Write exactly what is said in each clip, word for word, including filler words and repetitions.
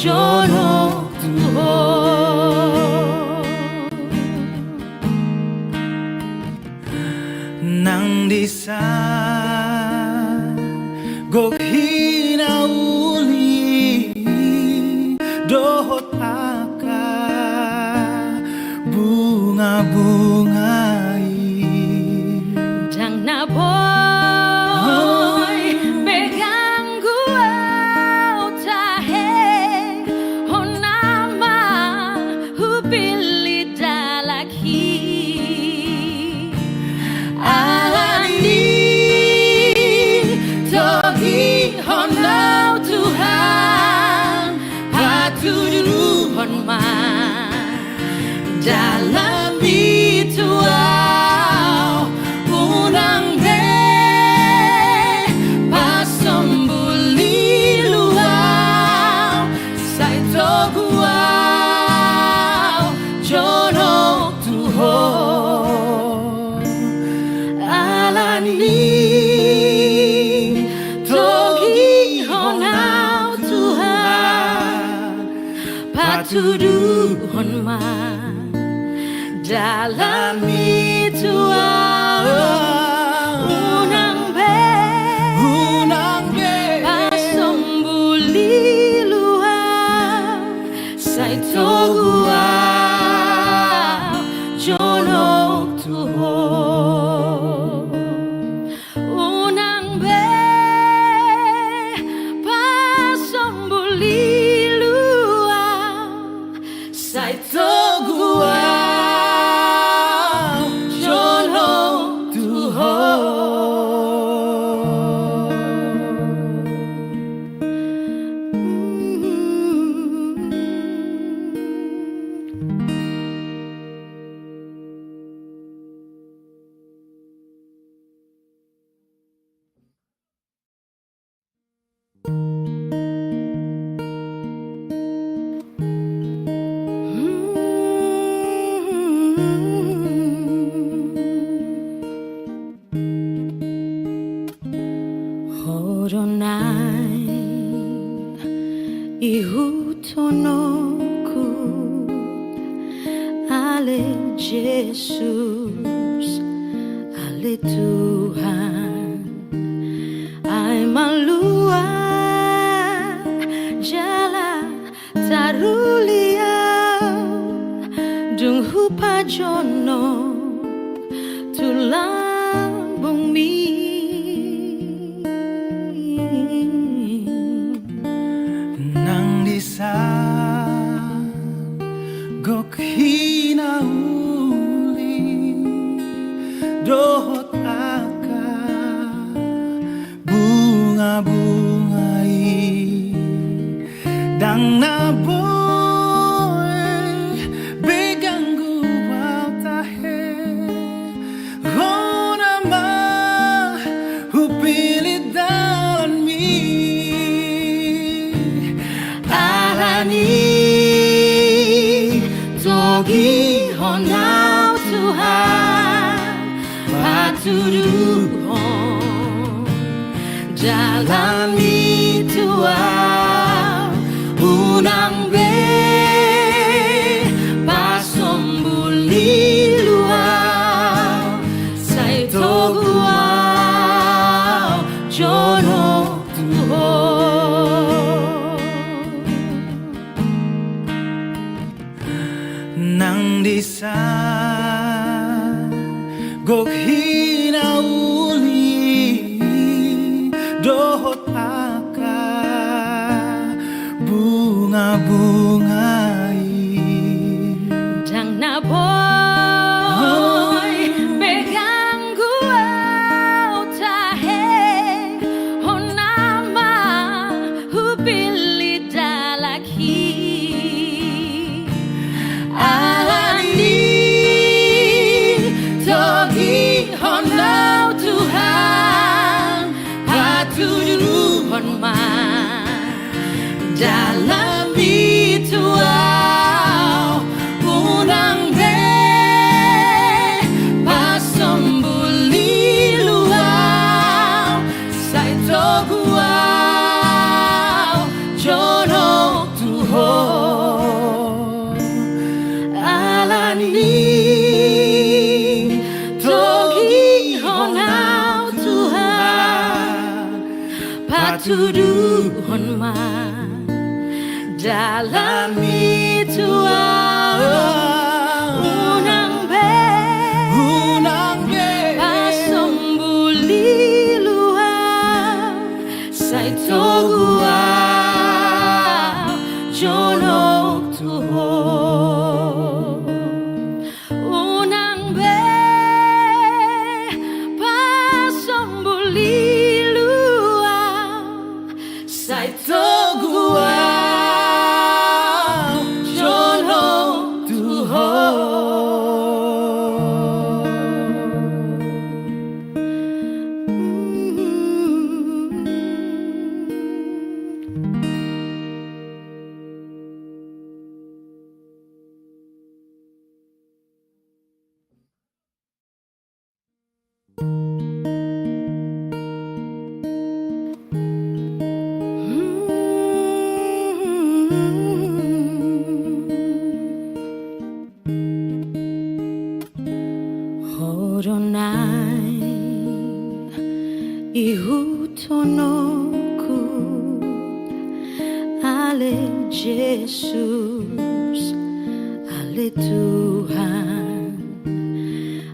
jonok tu Ho. Nang disa gok hinauli dohot angka bunga-bunga i. Ndang na boi be ganggu au tahe, hona ma hupillit dalan i. Alani togihon au Tuhan, patuduhon ma dalanmi tu au, unang be pasombul ilu au, sai togu au jonok tu Ho. Alani togihon au Tuhan, patuduhon ma dalanmi tu au, unang be, unang be pasombul ilu au, sai togu au jonok tu Ho. Unang be pasombul ilu au, sai togu au jonok tu Ho. Ho do naeng ihuthononku, ale Jesus, ale Tuhan, ai malua jala taruli au, dung hupajonok tu lambungmi. Nang disa gok hinauli dohot angka bunga-bunga i, ndang na boi be ganggu au tahe, hona ma hupillit dalanmi. Alani togihon au Tuhan, patuduhon jalanmi tu au, unang be pasombul ilu au, sai togu au jonok tu Ho. Nang disa gok hinauli dohot angka bunga-bunga i, ndang na boi be ganggu au tahe, hona ma hupillit dalan i. Alani togihon au Tuhan, patuduhon ma dalanmi Tuduhon ma dalanmi tu ahu. Unang be, unang be pasombulilu ahu, sai togu ahu jonok tu ho. Unang be pasombulilu ahu, sai togu ahu jonok tu ho. Ho do naeng ihuthononku, ale Jesus, ale Tuhan.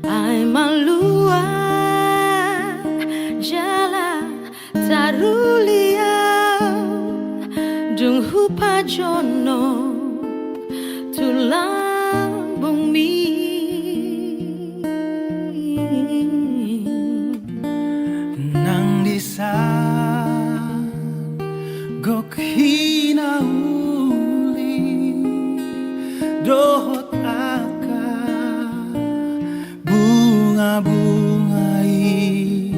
Ai malua jala taruli ahu, dung hupajonok tu lambungmi. Nang di san gok hinauli dohot angka bungabunga i,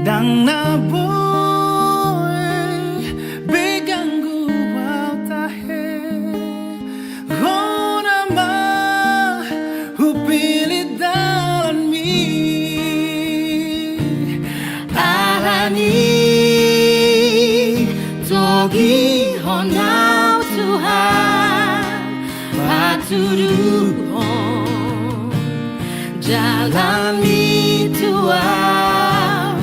ndang na boi be ganggu ahu tahe. Hona ma hupillit dalanmi. Alani togihon ahu Tuhan, patuduhon dalanmi tu ahu.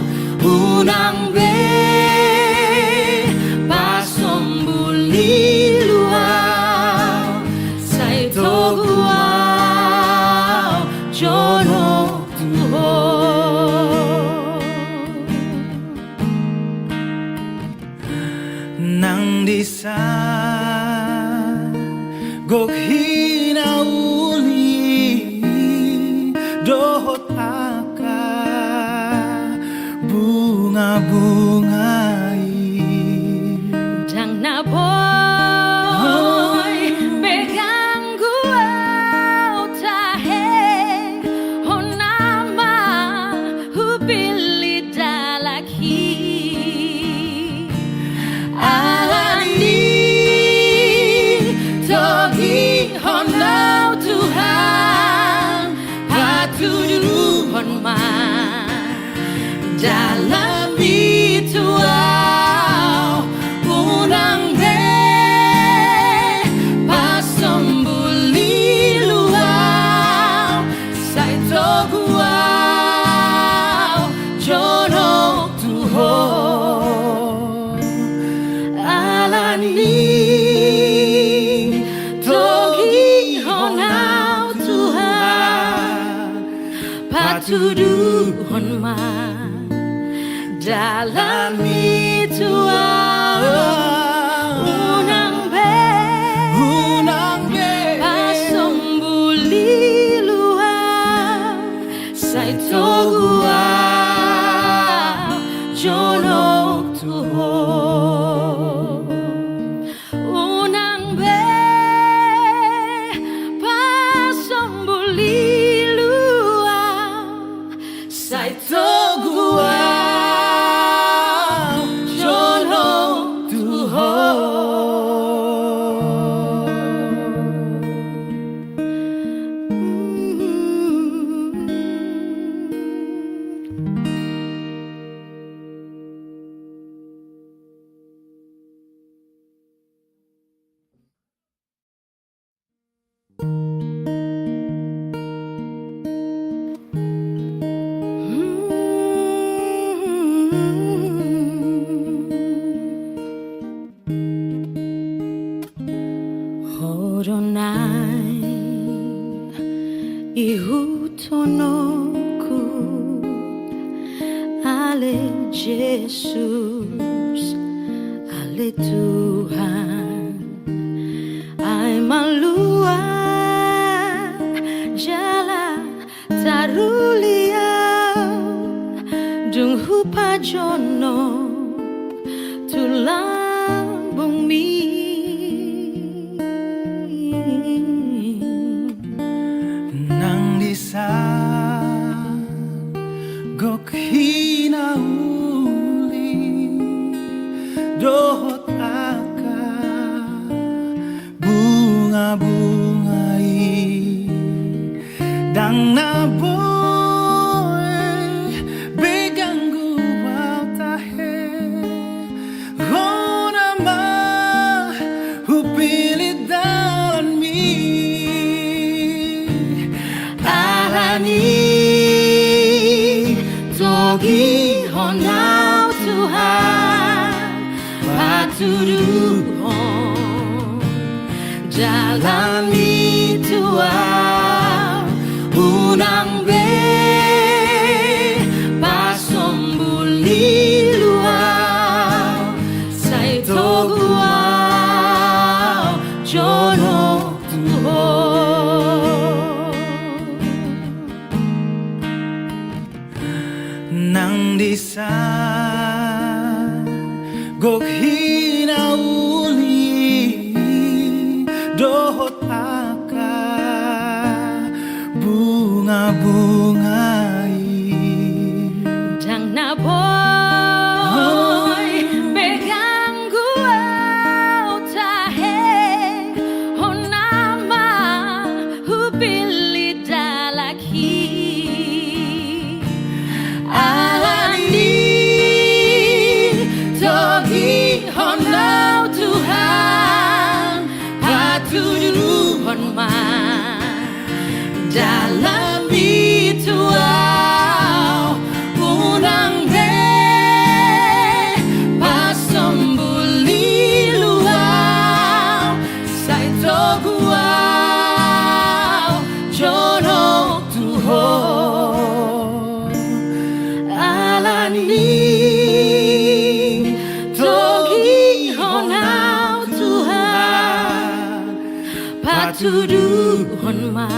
Unang be pasombulilu ahu, sai togu ahu jonok tu ho. Nang di san gok hinauli dohot angka bungabunga i, ndang na boi be ganggu ahu tahe. Hona ma hupillit dalanmi. Alani togihon ahu Tuhan, patuduhon ma dalanmi tu ahu. Unang be pasombulilu ahu, sai togu ahu jonok tu ho. Alani togihon ahu Tuhan, patuduhon ma dalanmi tu ahu. Unang be, unang be pasombulilu ahu, sai togu ahu jonok tu ho. Unang be pasombulilu ahu, sai togu ahu Adonai, ihuthononku, ale Jesus, ale Tuhan. Ai malua jala taruli au, dung hupajonok tu lambungmi. Nang dison gok hinauli dohot angka bungabunga i, ndang na boi be ganggu au tahe. Hona ma hupillit dalanmi. Alani togihon au Tuhan, patuduhon dalanmi tu au, unang be pasombul ilu au, sai togu au jonok tu Ho. Nang dison gok hinauli dohot angka bungabunga i, ndang na boi be ganggu au tahe. Hona ma hupillit dalanmi. Alani togihon au Tuhan, patuduhon ma dalanmi tu au, unang be pasombul ilu au, sai togu au jonok tu Ho. Alani togihon au Tuhan, patuduhon ma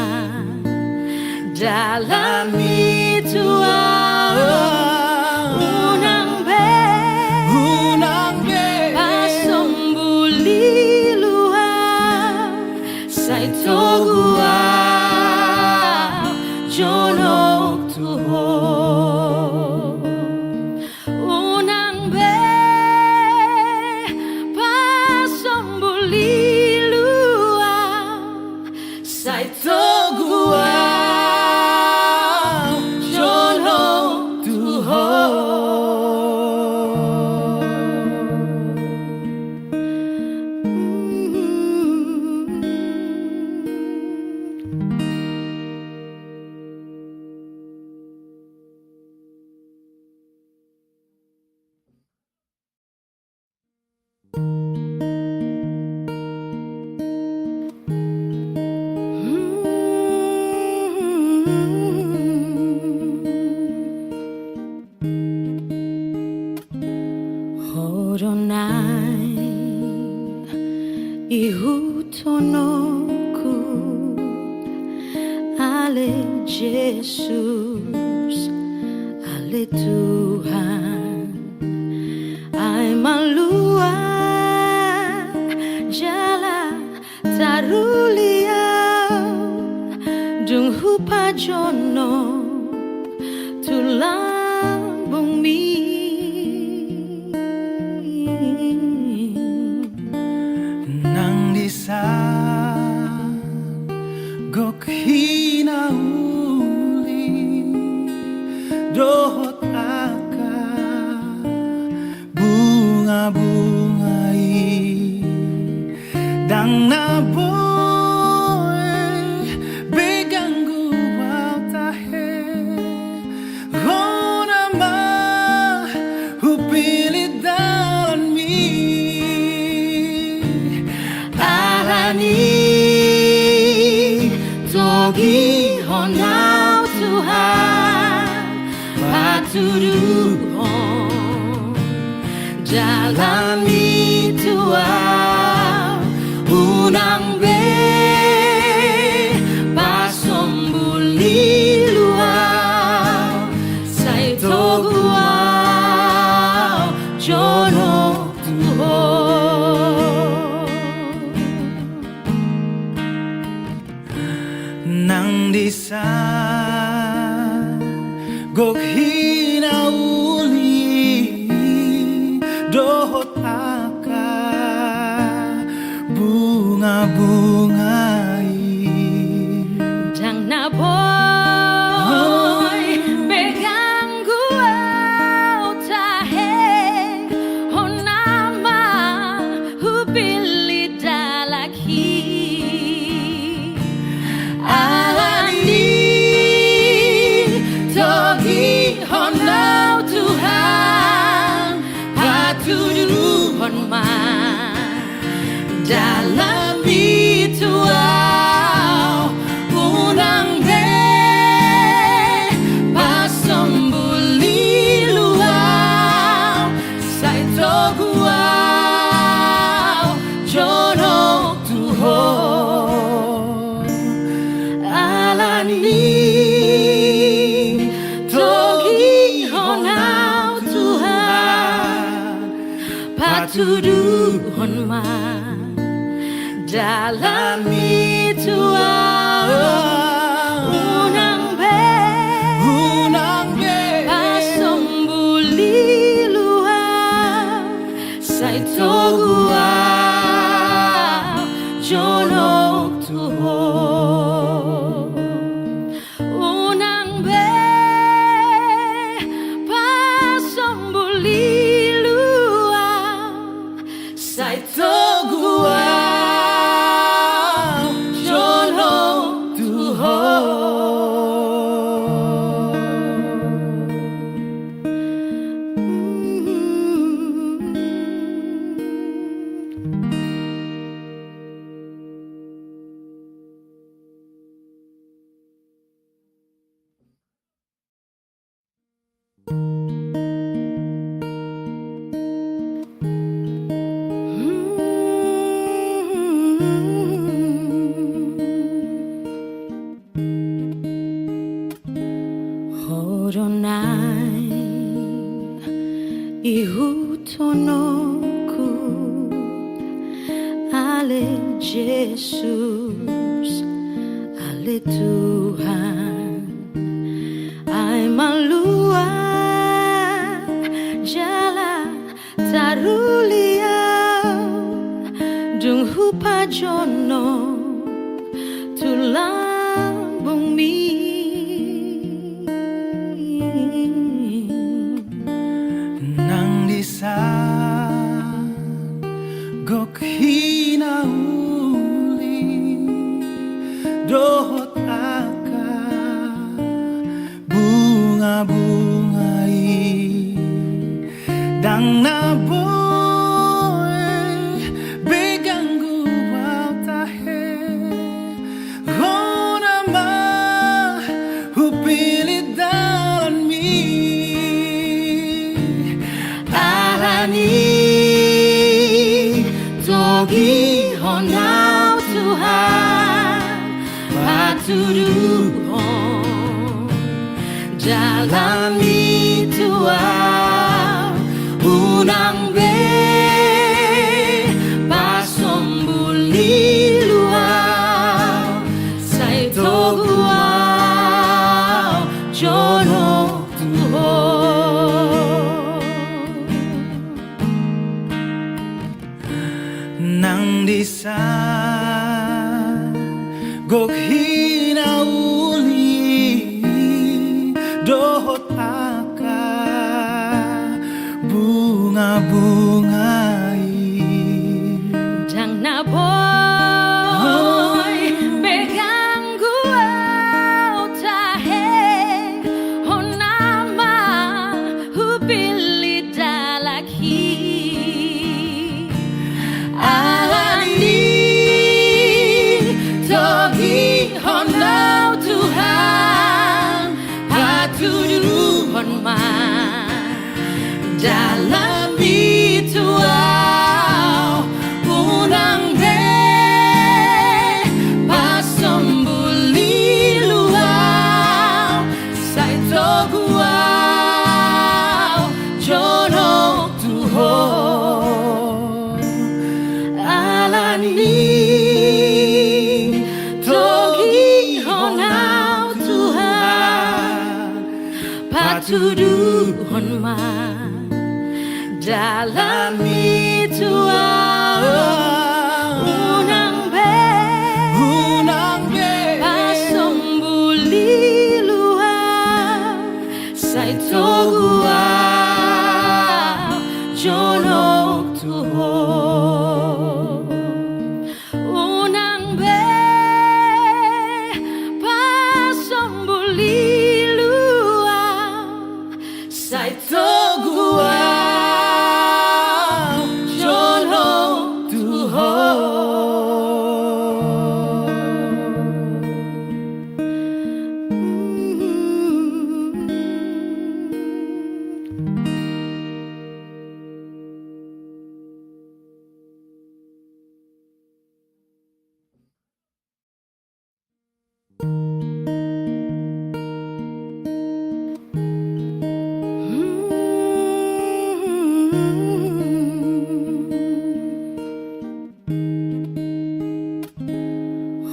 dalanmi tu au, unang be, unang be pasombul ilu au, sai togu au jonok tu Ho. Unang be pasombul ilu au, sai togu au jonok tu Ho. Ho do na ihuthononku, ale Jesus, ale Tuhan. Ai malua jala taruli au, dung hupajonok tu lambungmi. Nang dison gok hinauli dohot angka bungabunga i, ndang na boi be ganggu au tahe. Hona ma hupillit dalanmi. Alani Sang gok hinauli dohot angka bungabunga i. Ndang na boi be ganggu au tahe, hona ma hupillit dalan i. Alani togihon au Tuhan, patuduhon ma dalanmi tu au, unang be pasombulilu au, sai togu au jonok tu Ho. Alani togihon au Tuhan, patuduhon ma dalanmi tu au, unang be, unang be pasombulilu au, sai togu au jonok tu Ho. Unang be pasombulilu au, sai togu au jonok tu Ho. Ho do na ihuthononku, ale Jesus, ale Tuhan, ai malua jala taruli au dung hupajonok tu lambungmi. Nang di san gok hinauli dohot angka bungabunga i, ndang na boi be ganggu au tahe, hona ma hupillit dalanmi. Alani togihon au Tuhan, patuduhon dalanmi tu au, unang be pasombulilu au, sai togu au jonok tu Ho. Nang di san gok hinauli dohot angka bungabunga i, ndang na boi be ganggu au tahe, hona ma hupillit dalan i. Alani togihon au Tuhan, patuduhon ma dalanmi tu au, unang be pasombulilu au, sai togu au jonok tu Ho. Alani togihon au Tuduhon ma dalanmi tu ahu. Unang be, unang be pasombulilu ahu, sai togu ahu jonok tu ho. Unang be pasombulilu ahu, sai togu ahu jonok tu ho.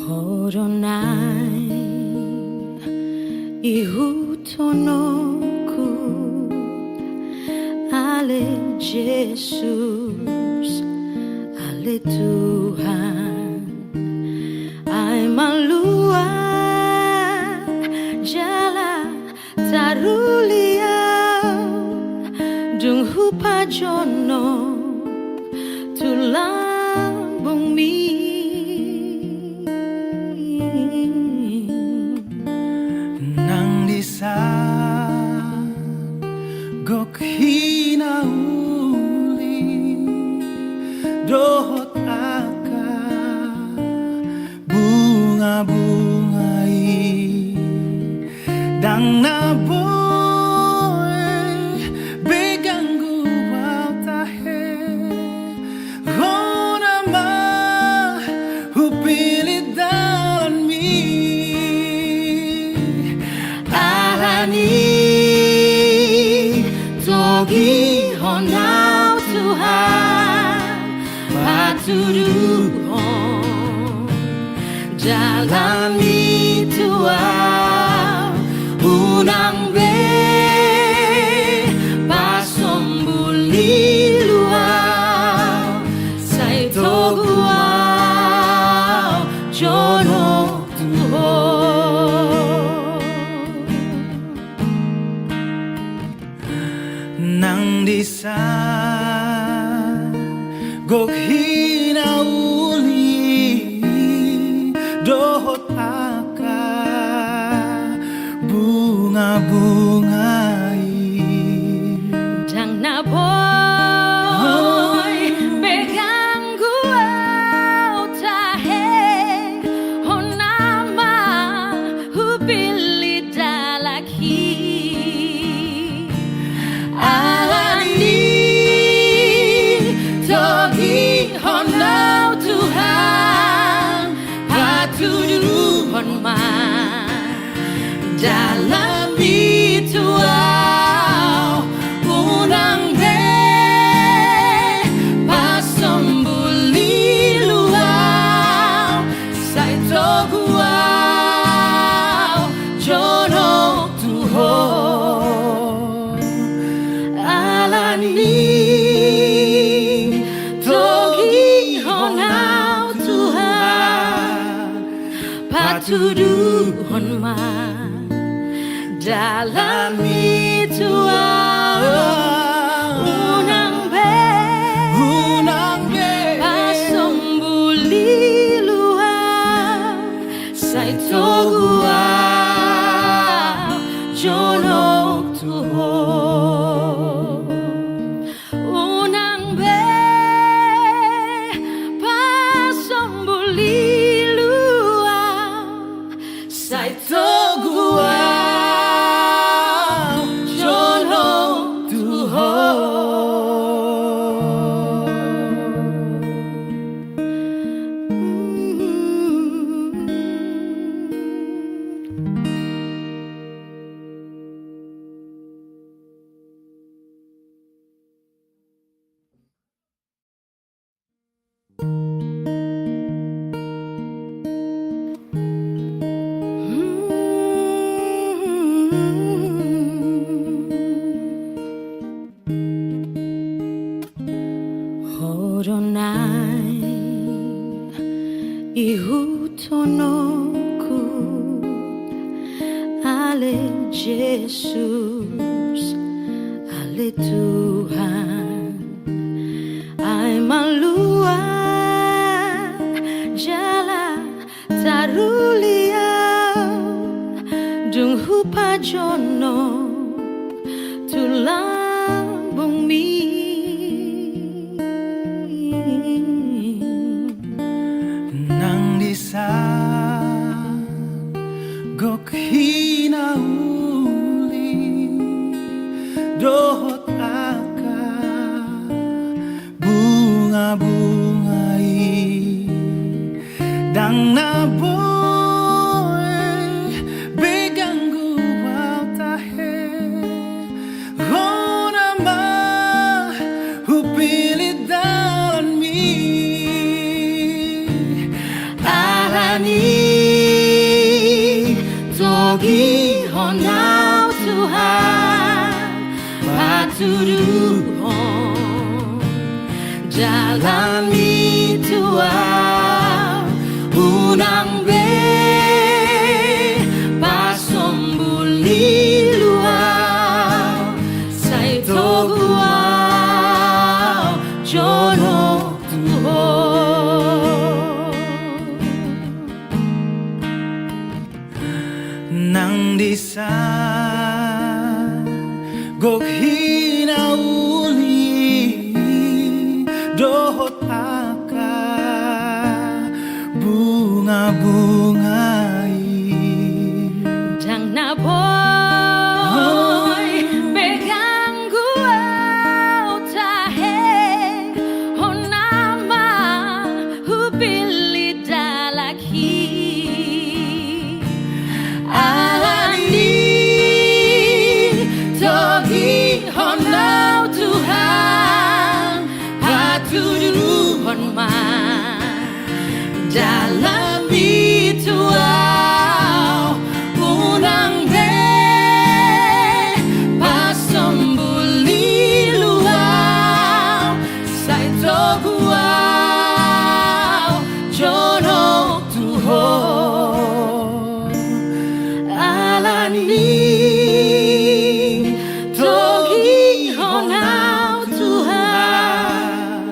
Ho do naeng ihuthononku, ale Jesus, ale Tuhan. Ai malua jala taruli ahu, dung hupajonok tu lambungmi. Nang disa gok hinauli dohot angka bungabunga i, ndang na boi be ganggu ahu tahe. Hona ma hupillit dalanmi. Alani togihon ahu Tuhan, patuduhon dalanmi tu ahu. Unang be pasombulilu ahu, sai togu ahu jonok tu ho. Nang disa gok hinauli dohot angka bungabunga i, ndang na boi be ganggu ahu tahe. Hona ma hupillit dalanmi. Alani togihon ahu Tuhan, patuduhon ma dalanmi tu ahu. Unang be pasombulilu ahu, sai togu ahu jonok tu ho. Alani togihon ahu Tuhan, patuduhon ma dalanmi tu ahu. Unang be, unang be pasombulilu ahu, sai togu ahu jonok tu ho. Unang be pasombulilu ahu, sai togu ahu jonok Ihuthononku, ale Jesus, ale Tuhan, ai malua jala taruli au, dung hupajonok tu lambungmi. Nang disan gok hinauli dohot angka bunga-bunga i, ndang na boi be ganggu au tahe, hona ma hupillit dalanmi. Alani togihon au Tuhan, patuduhon jalanmi tu au, unang be pasombul ilu au, sai togu au jonok tu Ho. Nang disan gok hinauli dohot angka bunga-bunga i, ndang na boi be ganggu au tahe, hona ma hupillit dalanhi. Alani togihon au Tuhan, patuduhon ma jalanmi tu au, unang be pasombul ilu au, sai togu au jonok tu Ho. Alani togihon au Tuhan,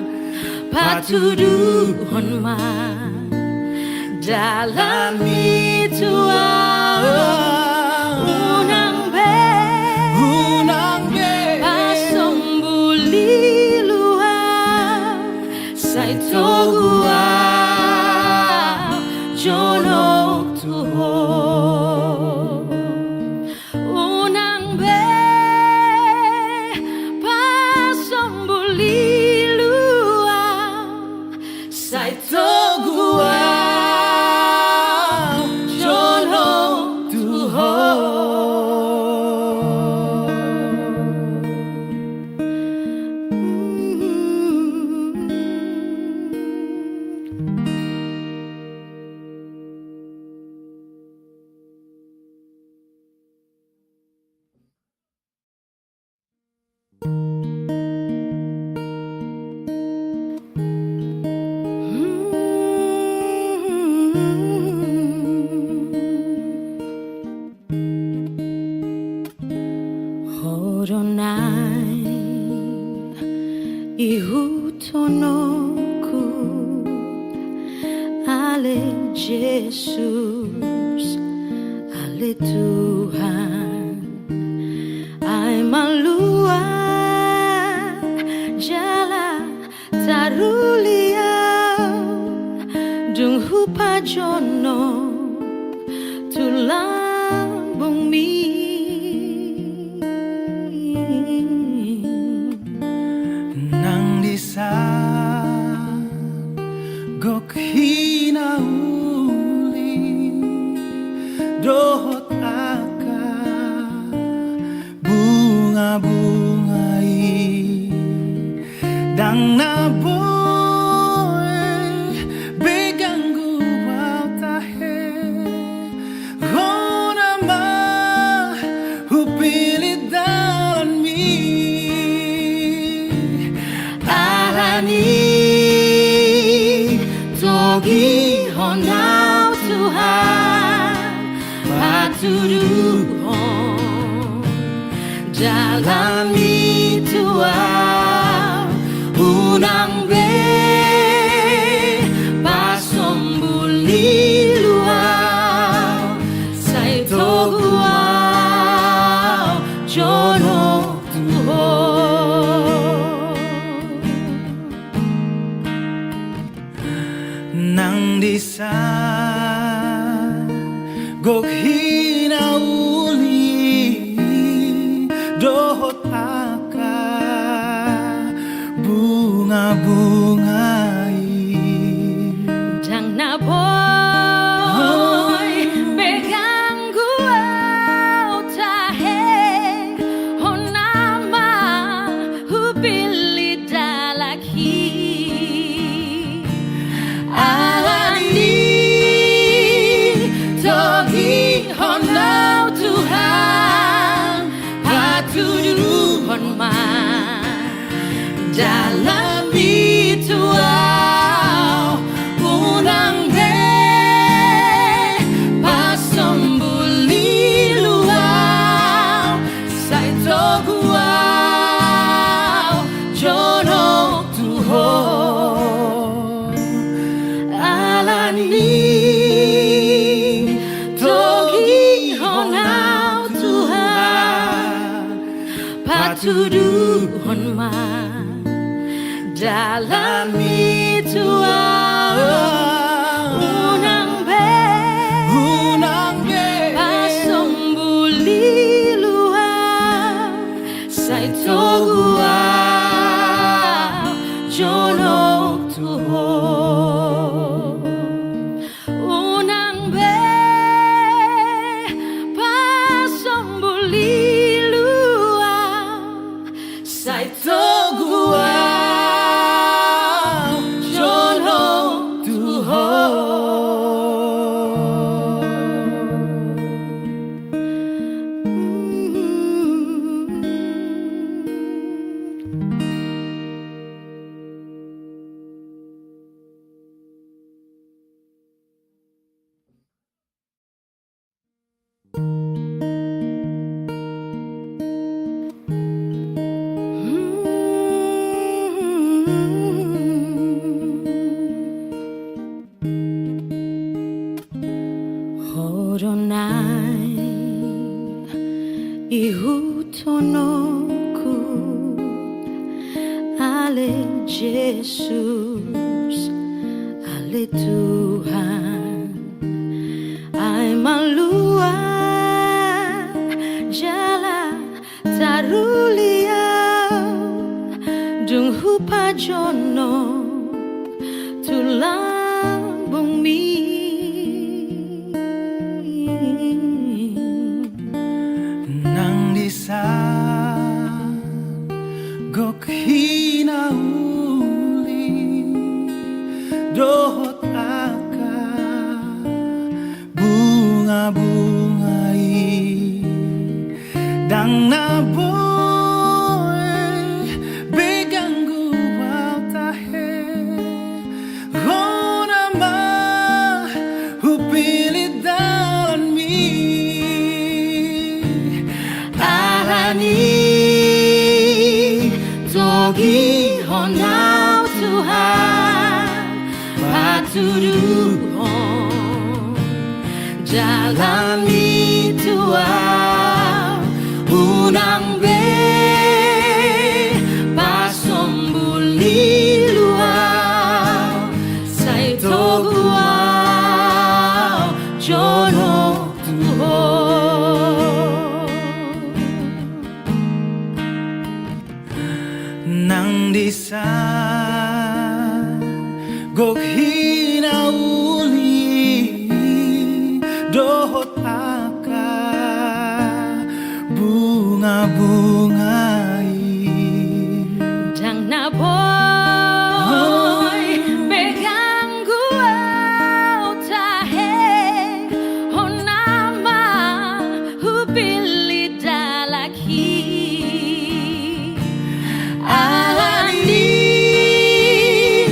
patuduhon ma jalanmi tu au, unang be, unang be pasombul ilu au, sai togu au jonok tu Ho. Unang be pasombul ilu au, sai togu au jonok tu Ho. Ho do naeng ihuthononku, ale Jesus, ale Tuhan, ai malua jala taruli au, dung hupajonok tu lambungmi. Nang disan gok hinauli dohot angka bunga-bunga i, ndang na boi be ganggu au tahe, hona ma hupillit dalanmi. Alani togihon patuduhon dalan i tu ahu, unang be pasombul ilu ahu, sai togu ahu jonok tu Ho. Nang disa gok hinauli dohot angka bungabunga i, ndang na boi be ganggu ahu tahe, hona ma hupillit dalan i. Alani i togihon ahu Tuhan, patuduhon ma dalan i tu ahu, unang be pasombul ilu ahu, sai togu ahu jonok tu Ho. Alani i togihon ahu Tuhan, patuduhon ma dalan i tu ahu, unang be, unang be pasombul ilu ahu, sai togu ahu jonok tu Ho. Unang be pasombul ilu ahu, sai togu ahu jonok tu Ho. Ho do naeng ihuthononku, ale Jesus, ale Tuhan, ai malua jala taruli ahu, dung hupajonok tu lambungmi. Nang disa gok hinauli dohot angka bungabunga i, ndang na boi be ganggu ahu tahe, hona ma hupillit dalanmi. Alani i togihon ahu Tuhan, patuduhon dalanmi tu ahu, unang be pasombul ilu ahu, sai togu ahu jonok tu Ho. Nang disa gok hinauli dohot angka bungabunga i, ndang na boi be ganggu ahu tahe, hona ma hupillit dalan i. Alani i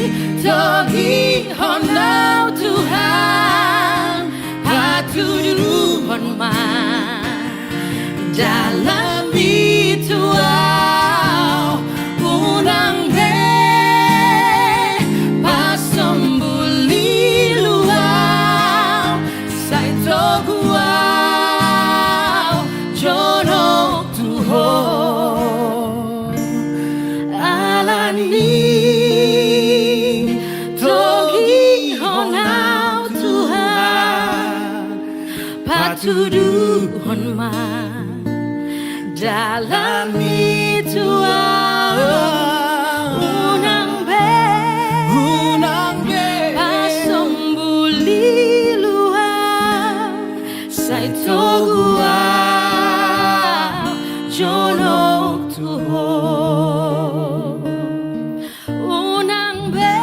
togihon ahu Tuhan, patuduhon ma Nau Tuhan, patuduhon ma dalanmi tu ahu. Unang be, unang be pasombu lilu ahu, sai togu ahu jonok tu Ho. Unang be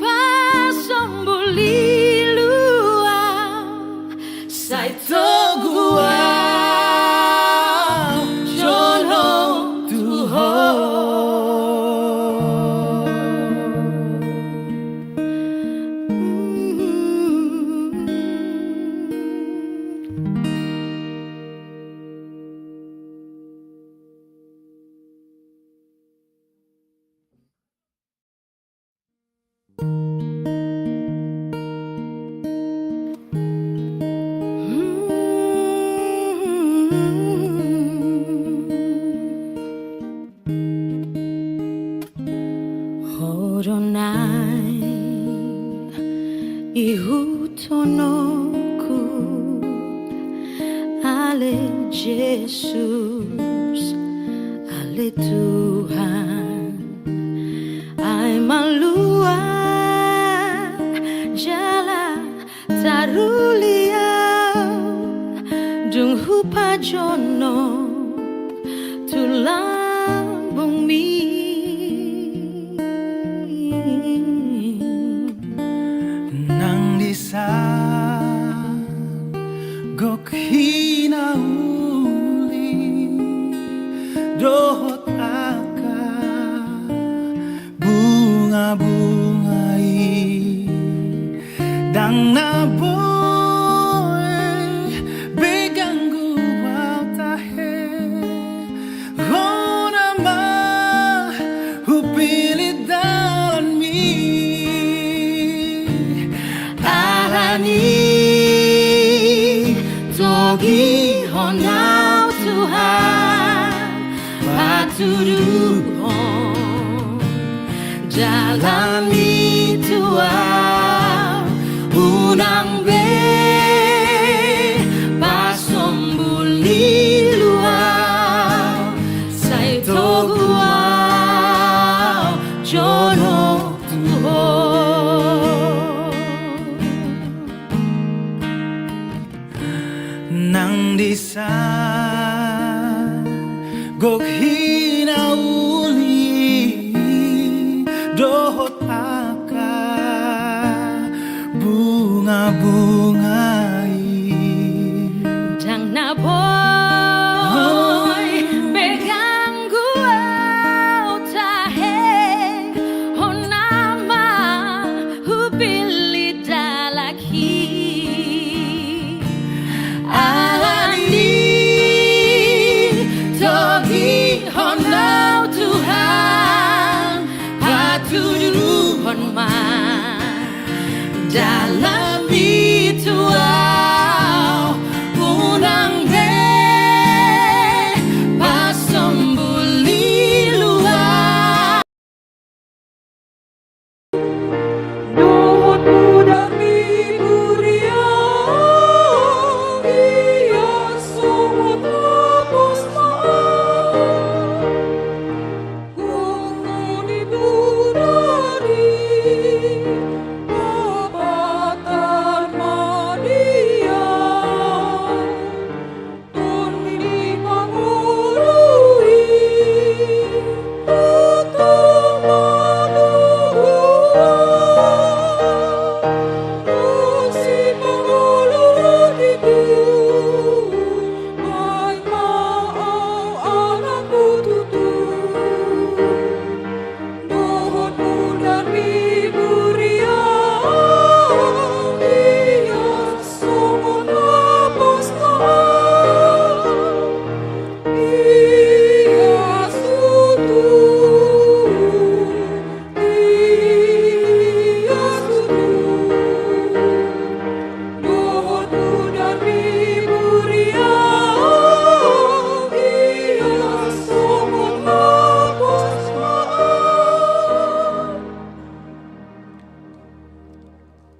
pasombu lilu ahu, sai togu ahu jonok tu Ho. Ho do na ihuthononku, ale Jesus, ale Tuhan. Ai malua jala taruli ahu, dung hupajonok tu lambungmi. Nang di san gok hinauli dohot angka bunga-bunga i, ndang na boi be ganggu ahu tahe. Ho nama hupillit dalanmi, alani togihon ahu Tuhan, patuduhon dalanmi tu ahu. Unang be pasombu lilu ahu, sai togu ahu jonok tu Ho. Nang di san gok hinauli dohot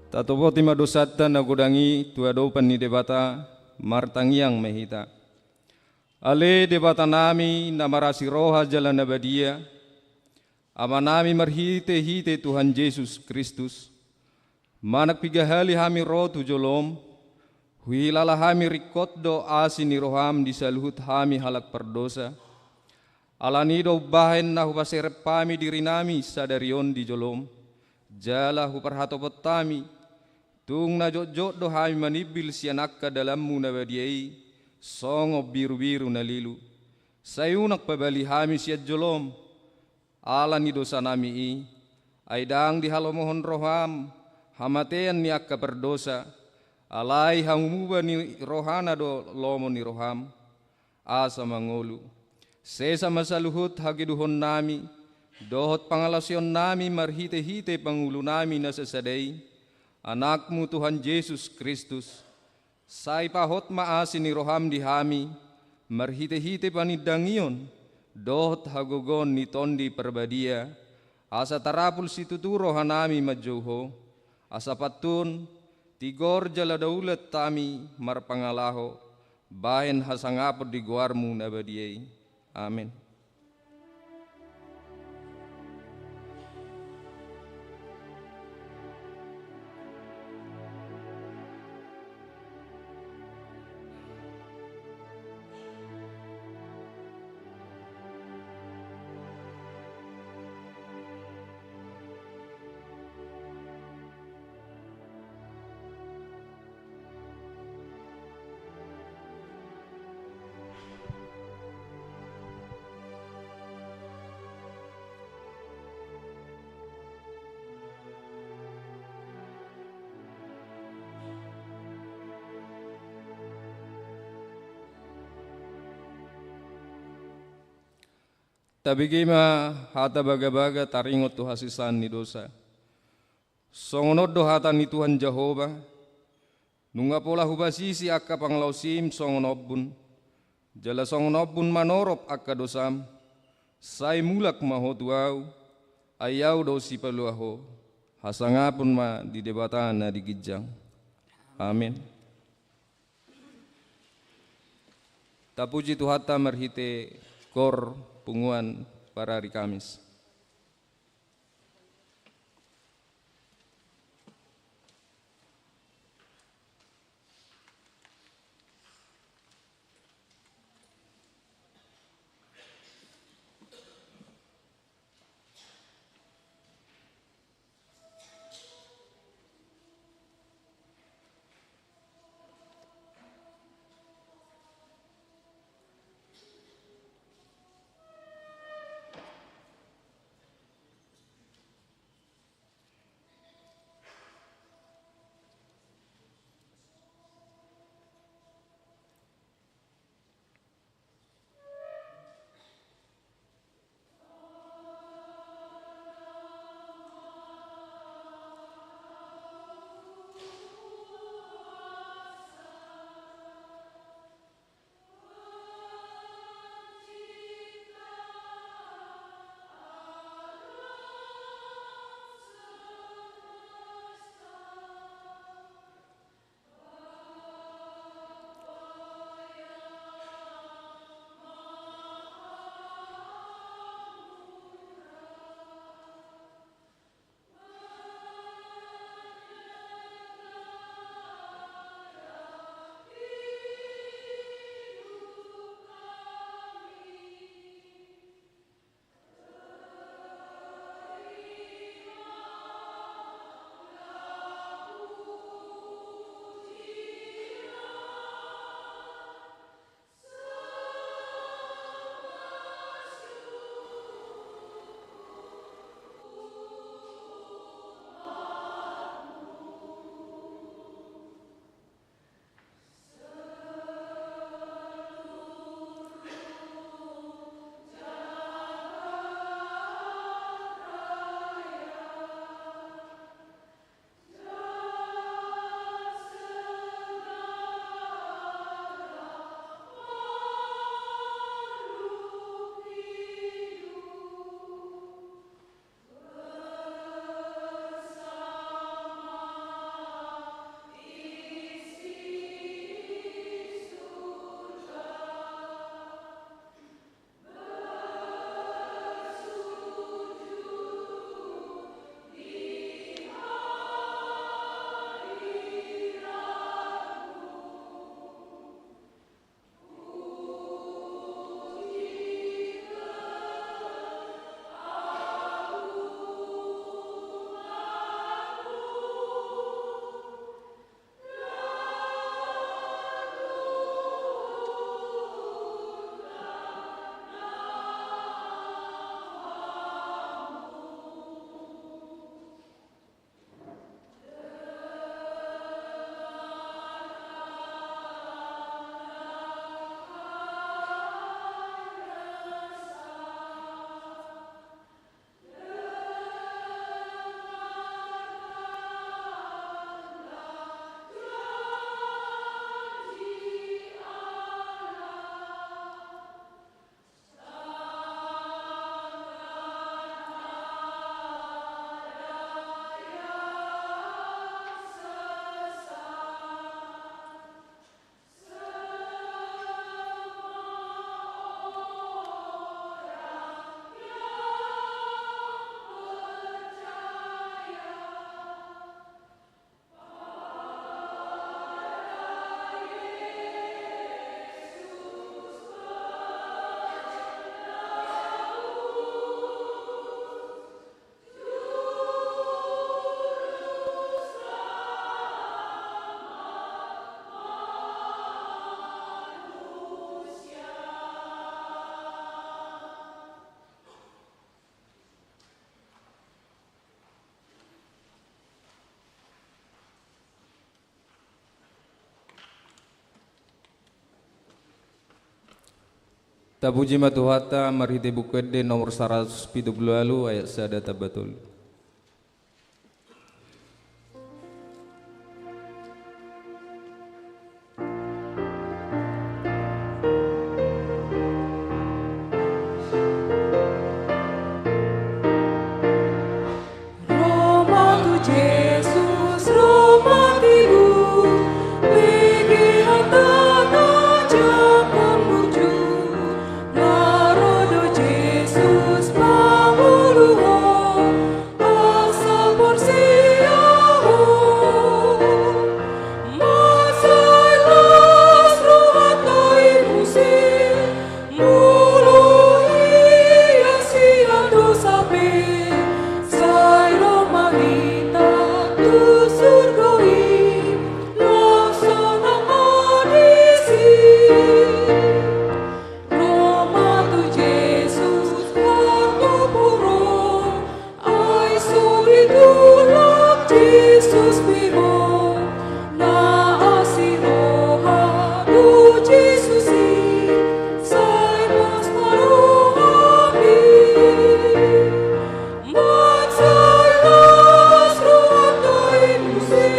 Tatopoti ma dosanta na godang i tu adopan ni Debata, martangiang ma hita. Ale Debatanami na marasi roha jala na badia, Amanami marhitehite Tuhan Jesus Kristus, manang piga hali hami ro tu jolom, huhilala hami ringkot do asi ni roham di saluhut hami halak pardosa. Alani do umbahen na hupaserep hami dirinami sadari on di jolom, jala huparhatopot hami, tung na jotjot do hami manimbil sian angka dalanmu na badia i, songon birubiru na lilu. Sai unang pabali hami sian jolom, ala ni dosanami i, ai ndang dihalomohon roham hamatean ni angka pardosa, alai hangumuba ni rohana do lomo ni roham, asa mangolu. Sesa ma saluhut hagedukannami, dohot pangalaosionnami marhitehite pangulunami na sasada i, Anakmu Tuhan Jesus Kristus, sai pahot ma asi ni roham di hami, marhitehite panindangion, dohot hagogoon ni Tondi Parbadia, asa tarapul situtu rohanami manjou Ho, asa pantun, tigor jala daulat hami marpangalaho, bahen hasangapon di goarmu na badia i. Amen. Tabege ma hata bagabaga taringot tu hasesaan ni dosa. Songon on do hata ni Tuhan Jahowa, nunga pola hupasisi angka pangalaosim songon ombun, jala songon ombun manorop angka dosam, sai mulak ma ho tu Ahu, ai Ahu do sipalua ho. Hasangapon ma di Debata na di ginjang. Amen. Tapuji Tuhanta marhite koor punguan parari Kamis. Tapuji ma Tuhanta marhite Buku Ende nomor saratus pitu pulu ualu ayat sada tamba tolu. Ro ma tu Jesus, ro ma tibu, bege hata na jangkon burju, na ro do Jesus mangolu ho, asa porsea ho. Mansai las rohanta i muse, molo ia sian dosa pe, sai ro ma hita tu surgo i, las sonang ma disi. Ro ma tu Jesus partubu ro, ai so ditulak Jesus pe ho, na asi roha do Jesus i, sai pos ma rohami. Mansai las rohanta i muse,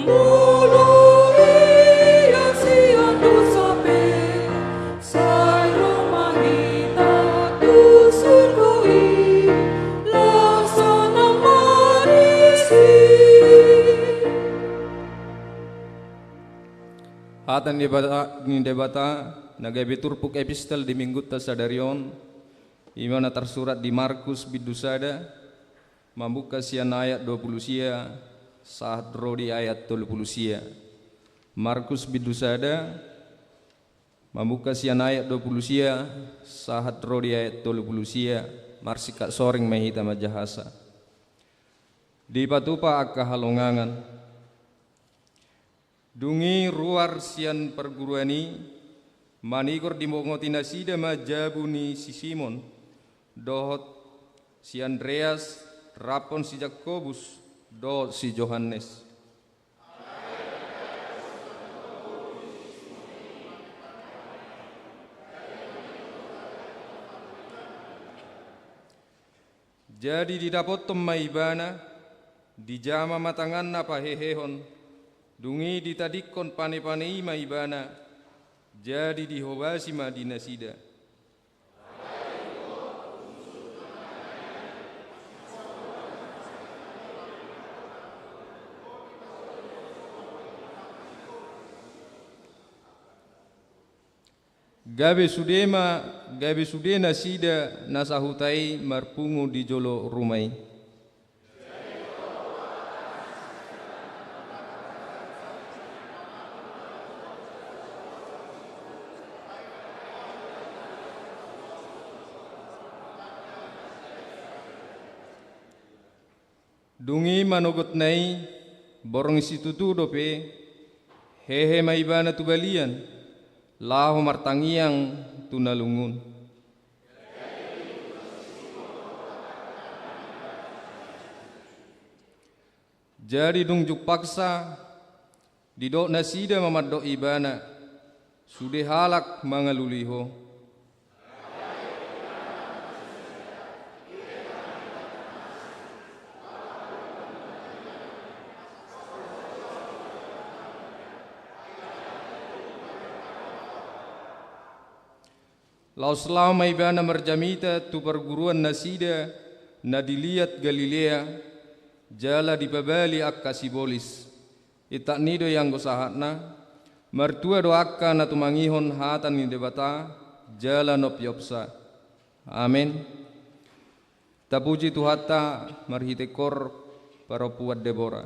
molo ia sian dosa pe, sai ro ma hita tu surgo i, las sonang ma disi. Hata ni Debata, ni Debata na gabe turpuk epistel di minggunta sadari on, i ma na tarsurat di Markus bindu sada, mambuka sian ayat dua pulu sia sahat ro di ayat tolu pulu sia. Markus bindu sada, mambuka sian ayat dua pulu sia sahat ro di ayat tolu pulu sia. Marsingkat soring ma hita manjahasa. Dipatupa angka halongangan. Dung i ruar sian parguruan i, manigor dimongoti nasida ma jabu ni si Simon, dohot si Andreas, raphon si Jakobus, dohot si Johannes. Jadi didapothon ma ibana, dijama ma tanganna pahehehon, dung i ditadingkon panepane i ma ibana, jadi dihobasi ma di nasida. Gabe sude ma, gabe sude nasida na sahuta i marpungu di jolo ruma i. Dung i manogotna i, borngin situtu dope, hehe ma ibana tu balian, laho martangiang tu na lungun. Jadi dung jumpangsa, didok nasida ma mandok ibana, sude halak mangalului ho. Laos laho ma ibana marjamita tu parguruan nasida na di liat Galilea, jala dipabali angka sibolis. Intak ni do i anggo sahatna, martua do angka na tumangihon hata ni Debata, jala na umpeopsa. Amen. Tapuji Tuhanta marhite kor parompuan Debora.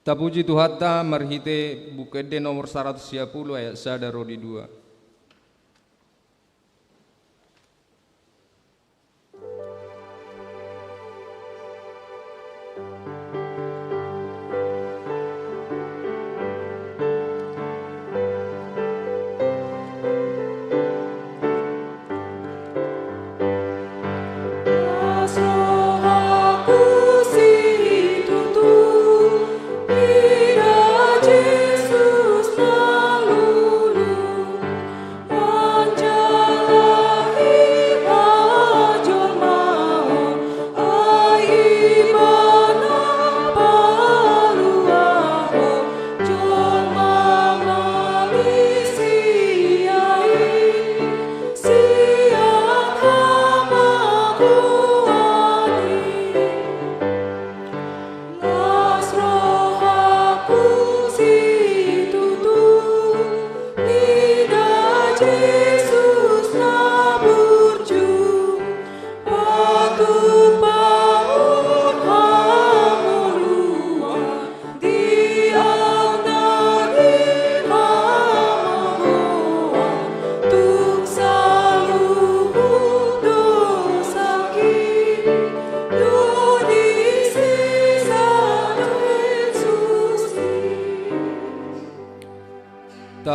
Tapuji Tuhanta marhite Buku Ende nomor saratus sia pulu ayat sada ro di dua.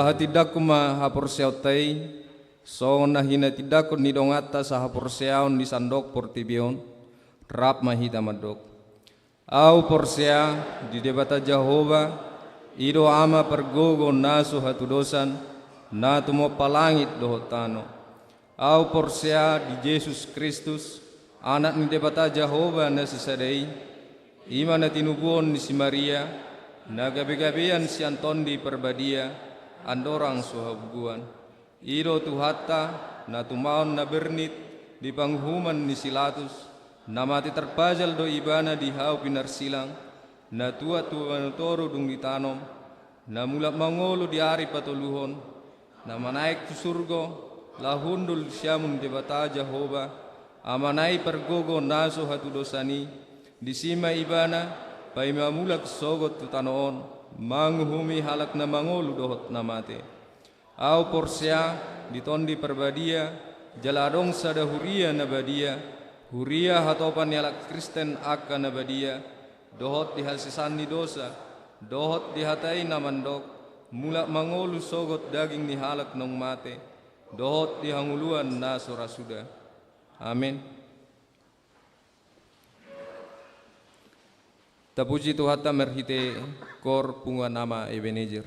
Hatindangkon ma haporseaonta i, songon na hinatindangkon ni donganta sahaporseaon di sandok portibi on, rap ma hita mandok. Ahu porsea di Debata Jahowa, i do Ama pargogo na so hatudosan, na tumompa langit dohot tano. Ahu porsea di Jesus Kristus, Anak ni Debata Jahowa na sisada i, i ma na tinubuhon ni si Maria, na gabegabean sian Tondi Parbadia, andorang so habubuhan. I do Tuhanta, na tumaon na bernit di panguhuman ni si Latus, na mate tarpajal do Ibana di hau pinarsilang, na tuat tu banua toru dung ditanom, na mulak mangolu di ari patoluhon, na manaek tu surgo, laho hundul di siamun Debata Jahowa, Amana i pargogo na so hatudosan i, disi ma Ibana, paima mulak sogot tu tano on, manguhumi halak na mangolu dohot na mate. Ahu porsea di Tondi Parbadia, jala adong sada huria na badia, huria hatopan ni halak Kristen angka na badia, dohot di hasesaan ni dosa, dohot di hata i na mandok, mulak mangolu sogot daging ni halak naung mate, dohot di hangoluan na so ra suda. Amen. Tapuji Tuhanta marhite kor punguan Ama Ebenezer.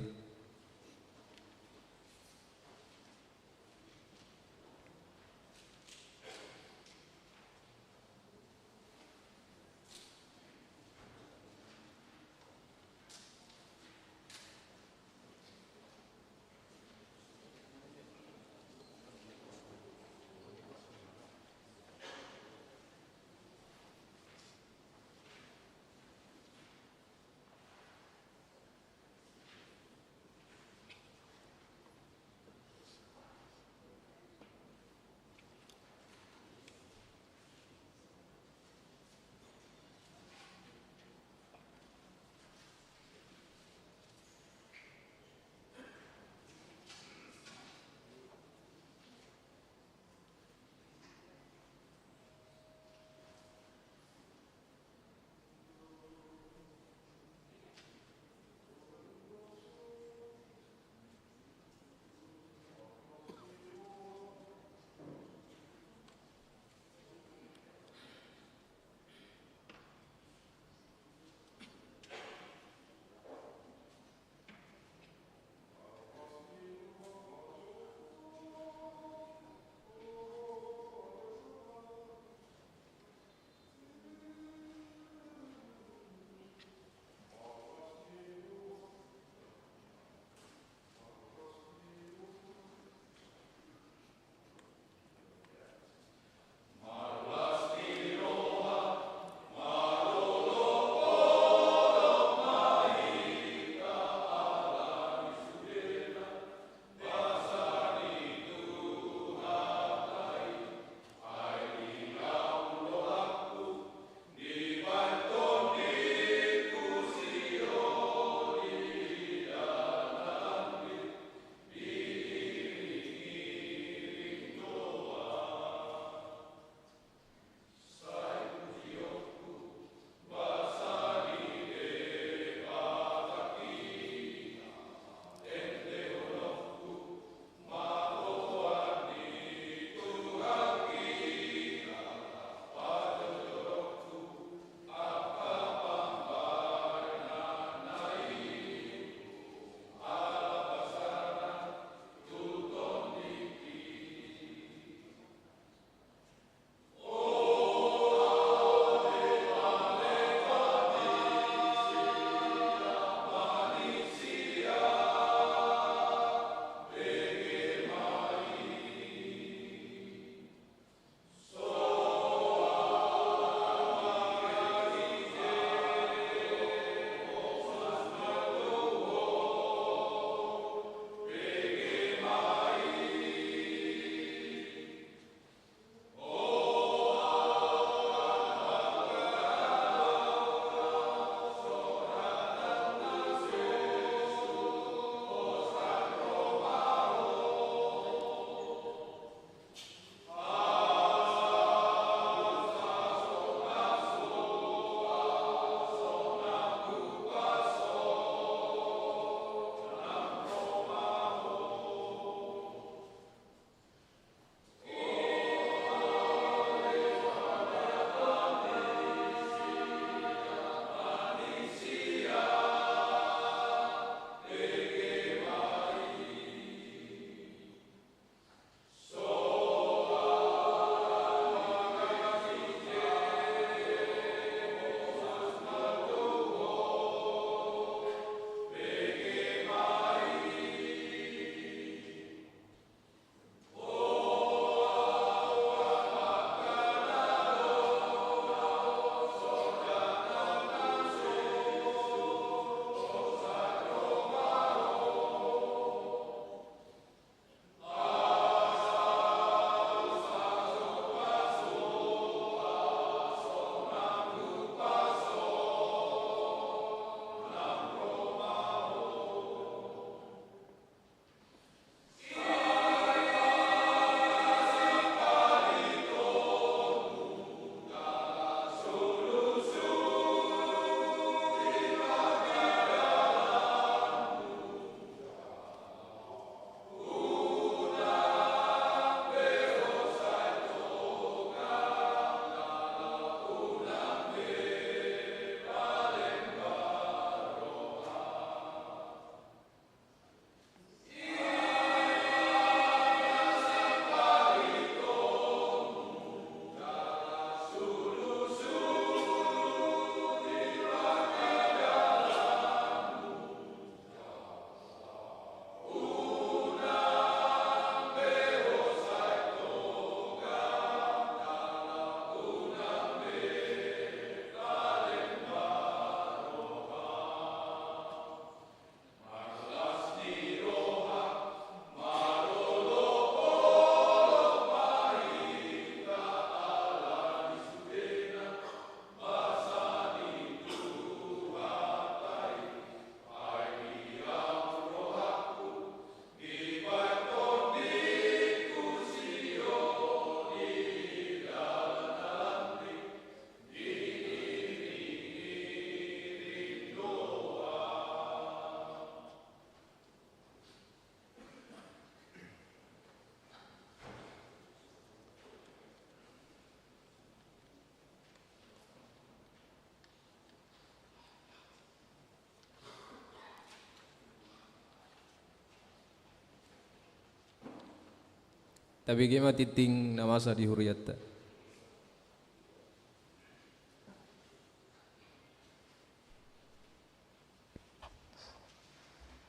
Abege ma tingting na masa di huriatta.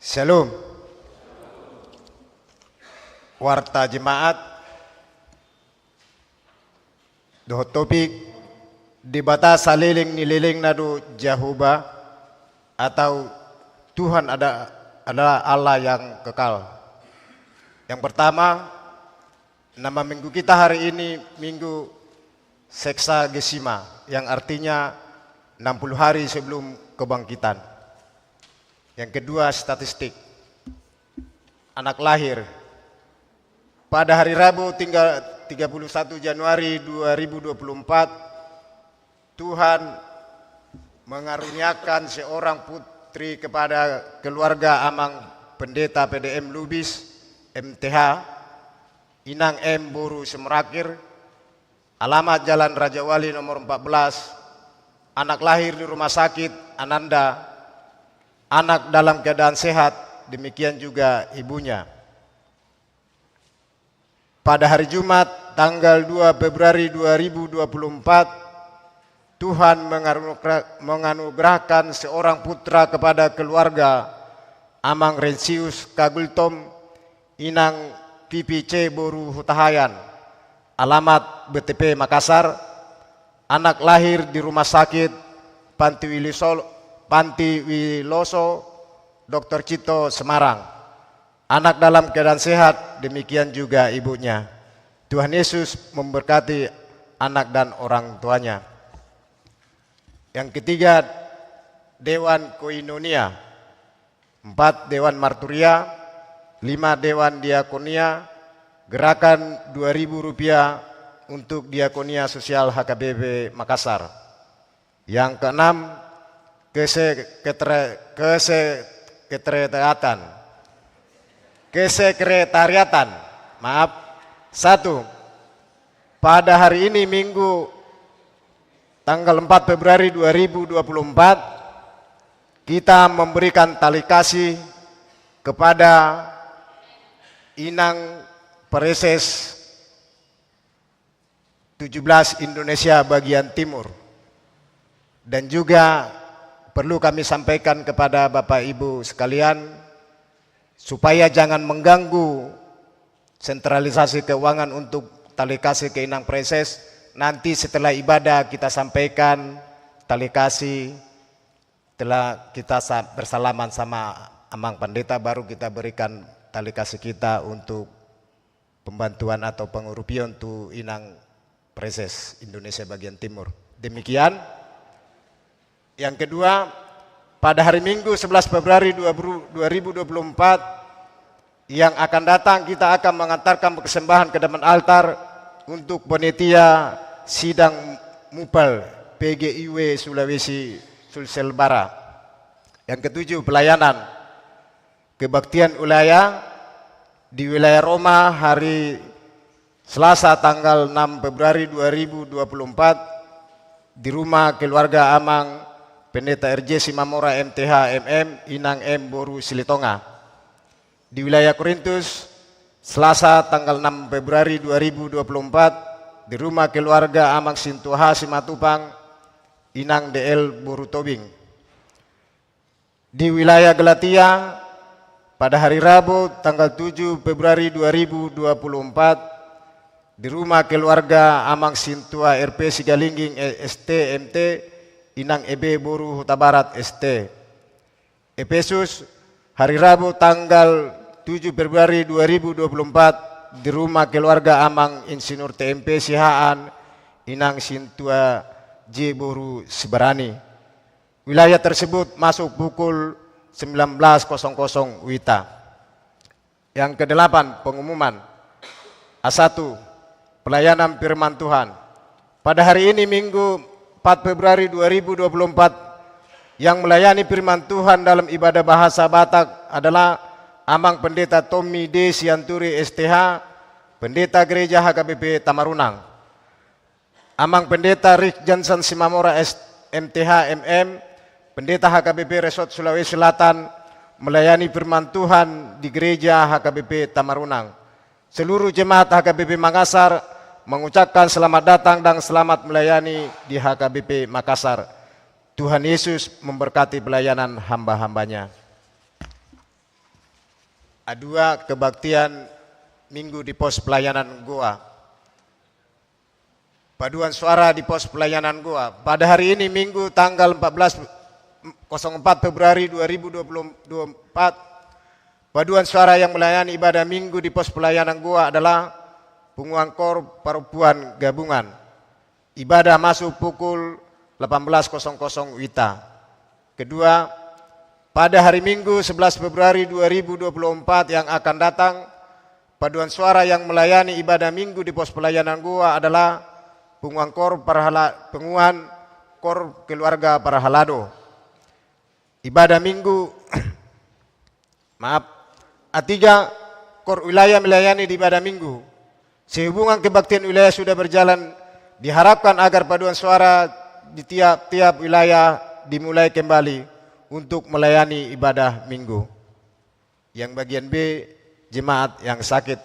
Syalom. Warta jemaat dohot topik: Debata saleleng ni lelengna do Jahowa, atau Tuhan ada, adalah Allah yang kekal. Yang pertama, nama minggu kita hari ini Minggu Sexagesima, yang artinya enam puluh hari sebelum kebangkitan. Yang kedua, statistik. Anak lahir. Pada hari Rabu, tinggal tiga puluh satu Januari dua ribu dua puluh empat, Tuhan mengaruniakan seorang putri kepada keluarga Amang Pendeta P D M Lubis, M T H, Inang M boru Semrakir, alamat Jalan Raja Wali nomor empat belas, anak lahir di Rumah Sakit Ananda, anak dalam keadaan sehat, demikian juga ibunya. Pada hari Jumat, tanggal dua Februari dua ribu dua puluh empat, Tuhan menganugerah-, menganugerahkan seorang putra kepada keluarga Amang Rensius Kagultom, Inang Pipi C boru Hutahaean, alamat B T P Makassar, anak lahir di Rumah Sakit Panti Wilisol-, Panti Wiloso, Doktor Cipto, Semarang. Anak dalam keadaan sehat, demikian juga ibunya. Tuhan Yesus memberkati anak dan orang tuanya. Yang ketiga, Dewan Koinonia. Empat, Dewan Marturia. Lima, Dewan Diakonia. Gerakan dua ribu rupiah untuk Diakonia Sosial H K B P Makassar. Yang keenam, keseketre-, kesekretariatan. Kesekretariatan. Maaf. Satu, pada hari ini Minggu tanggal empat Februari dua ribu dua puluh empat, kita memberikan tali kasih kepada Inang Praeses tujuh belas Indonesia bagian timur. Dan juga perlu kami sampaikan kepada Bapak Ibu sekalian, supaya jangan mengganggu sentralisasi keuangan untuk tali kasih ke Inang Praeses, nanti setelah ibadah kita sampaikan tali kasih, telah kita sa-, bersalaman sama Amang Pendeta, baru kita berikan tali kasih kita untuk pembantuan atau pengurupion tu Inang Praeses Indonesia bagian timur. Demikian. Yang kedua, pada hari Minggu sebelas Februari dua ribu dua puluh empat, yang akan datang kita akan mengantarkan persembahan ke depan altar untuk panitia sidang mupal P G I W Sulawesi Sulsel Barat. Yang ketujuh, pelayanan kebaktian wilayah di wilayah Roma hari Selasa tanggal enam Februari dua ribu dua puluh empat di rumah keluarga Amang Pendeta R J Simamora M T H M M, Inang M boru Silitonga. Di wilayah Korintus, Selasa tanggal enam Februari dua ribu dua puluh empat di rumah keluarga Amang Sintua H Simatupang, Inang D L boru Tobing. Di wilayah Galatia, pada hari Rabu tanggal tujuh Februari dua ribu dua puluh empat, di rumah keluarga Amang Sintua R P Sigalingging, S T M T, Inang E B boru Hutabarat, S T. Epesus, hari Rabu tanggal tujuh Februari dua ribu dua puluh empat, di rumah keluarga Amang Insinyur T M P Sihaan, Inang Sintua J boru Sibarani. Wilayah tersebut masuk pukul sembilan belas kosong kosong WITA. Yang kedelapan, pengumuman. A satu, pelayanan firman Tuhan. Pada hari ini, Minggu empat Februari dua ribu dua puluh empat, yang melayani firman Tuhan dalam ibadah bahasa Batak adalah Amang Pendeta Tommy D Sianturi, S T H, Pendeta Gereja H K B P Tamarunang. Amang Pendeta Rick Johnson Simamora, S M T H M M, Pendeta H K B P Resort Sulawesi Selatan, melayani firman Tuhan di Gereja H K B P Tamarunang. Seluruh jemaat H K B P Makassar mengucapkan selamat datang dan selamat melayani di H K B P Makassar. Tuhan Yesus memberkati pelayanan hamba-hambanya. A dua, kebaktian Minggu di pos pelayanan Goa. Paduan suara di pos pelayanan Goa. Pada hari ini, Minggu, tanggal empat belas, kosong empat Februari dua ribu dua puluh empat, paduan suara yang melayani ibadah Minggu di pos pelayanan Goa adalah Punguan Kor Parompuan Gabungan. Ibadah masuk pukul delapan belas kosong kosong WITA. Kedua, pada hari Minggu, sebelas Februari dua ribu dua puluh empat yang akan datang, paduan suara yang melayani ibadah Minggu di pos pelayanan Goa adalah Punguan Kor Parhala-, Punguan Kor Keluarga Parhalado. Ibadah Minggu, maaf, A tiga, Kor Wilayah melayani di ibadah Minggu. Sehubungan kebaktian wilayah sudah berjalan, diharapkan agar paduan suara di tiap-tiap wilayah dimulai kembali untuk melayani ibadah Minggu. Yang bagian B, jemaat yang sakit.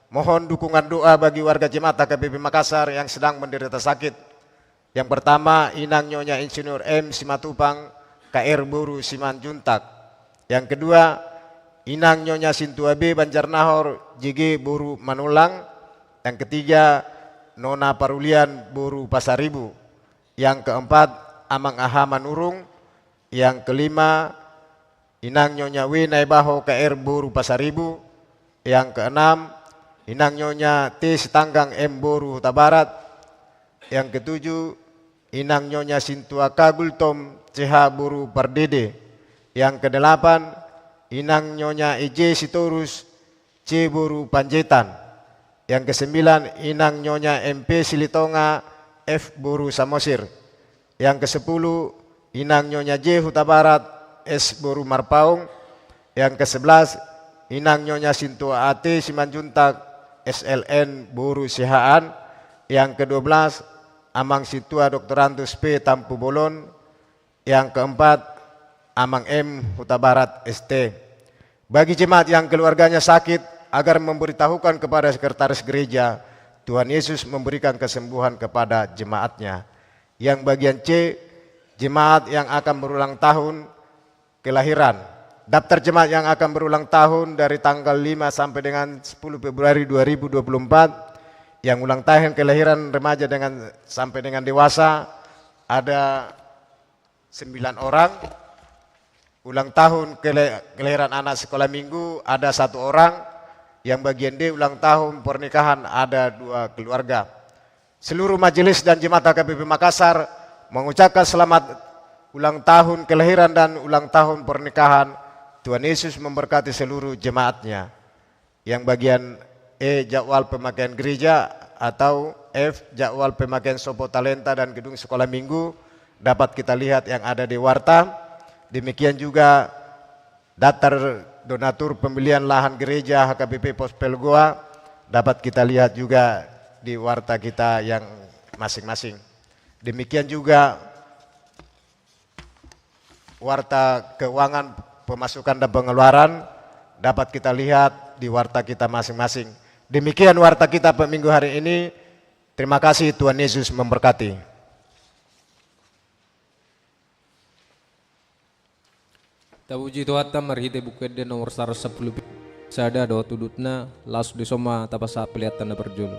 Mohon dukungan doa bagi warga jemaat H K B P Makassar yang sedang menderita sakit. Yang pertama, Inang Nyonya Insinyur M Simatupang, K R boru Simanjuntak. Yang kedua, Inang Nyonya Sintua B Banjarnahor, J G boru Manullang. Yang ketiga, Nona Parulian boru Pasaribu. Yang keempat, Amang Aha Manurung. Yang kelima, Inang Nyonya W Naebaho K R boru Pasaribu. Yang keenam, Inang Nyonya T Sitanggang M boru Hutabarat. Yang ketujuh, Inang Nyonya Sintua K Gultom C H boru Pardede. Yang kedelapan, Inang Nyonya E J Sitorus C boru Panjaitan. Yang kesembilan, Inang Nyonya M P Silitonga F boru Samosir. Yang kesepuluh, Inang Nyonya J Hutabarat S boru Marpaung. Yang kesebelas, Inang Nyonya Sintua A T Simanjuntak S L N boru Siahaan. Yang kedua belas, Amang Sintua Doktorandus P Tampubolon. Yang keempat, Amang M Hutabarat S T. Bagi jemaat yang keluarganya sakit, agar memberitahukan kepada sekretaris gereja, Tuhan Yesus memberikan kesembuhan kepada jemaatnya. Yang bagian C, jemaat yang akan berulang tahun kelahiran. Daftar jemaat yang akan berulang tahun dari tanggal lima sampai dengan sepuluh Februari dua ribu dua puluh empat, yang ulang tahun kelahiran remaja dengan, sampai dengan dewasa, ada sembilan orang. Ulang tahun kele-, kelahiran anak sekolah minggu ada satu orang. Yang bagian D, ulang tahun pernikahan ada dua keluarga. Seluruh majelis dan jemaat H K B P Makassar mengucapkan selamat ulang tahun kelahiran dan ulang tahun pernikahan. Tuhan Yesus memberkati seluruh jemaatnya. Yang bagian E, jadwal pemakaian gereja, atau F, jadwal pemakaian sopo talenta dan gedung sekolah minggu, dapat kita lihat yang ada di warta. Demikian juga daftar donatur pembelian lahan gereja H K B P Pospel Goa, dapat kita lihat juga di warta kita yang masing-masing. Demikian juga warta keuangan, pemasukan dan pengeluaran dapat kita lihat di warta kita masing-masing. Demikian warta kita per minggu hari ini. Terima kasih, Tuhan Yesus memberkati. Tapuji Tuhanta marhite Buku Ende nomor saratus sampulu pitu sada dohot udutna, laos dison ma tapasahat pelean na parjolo.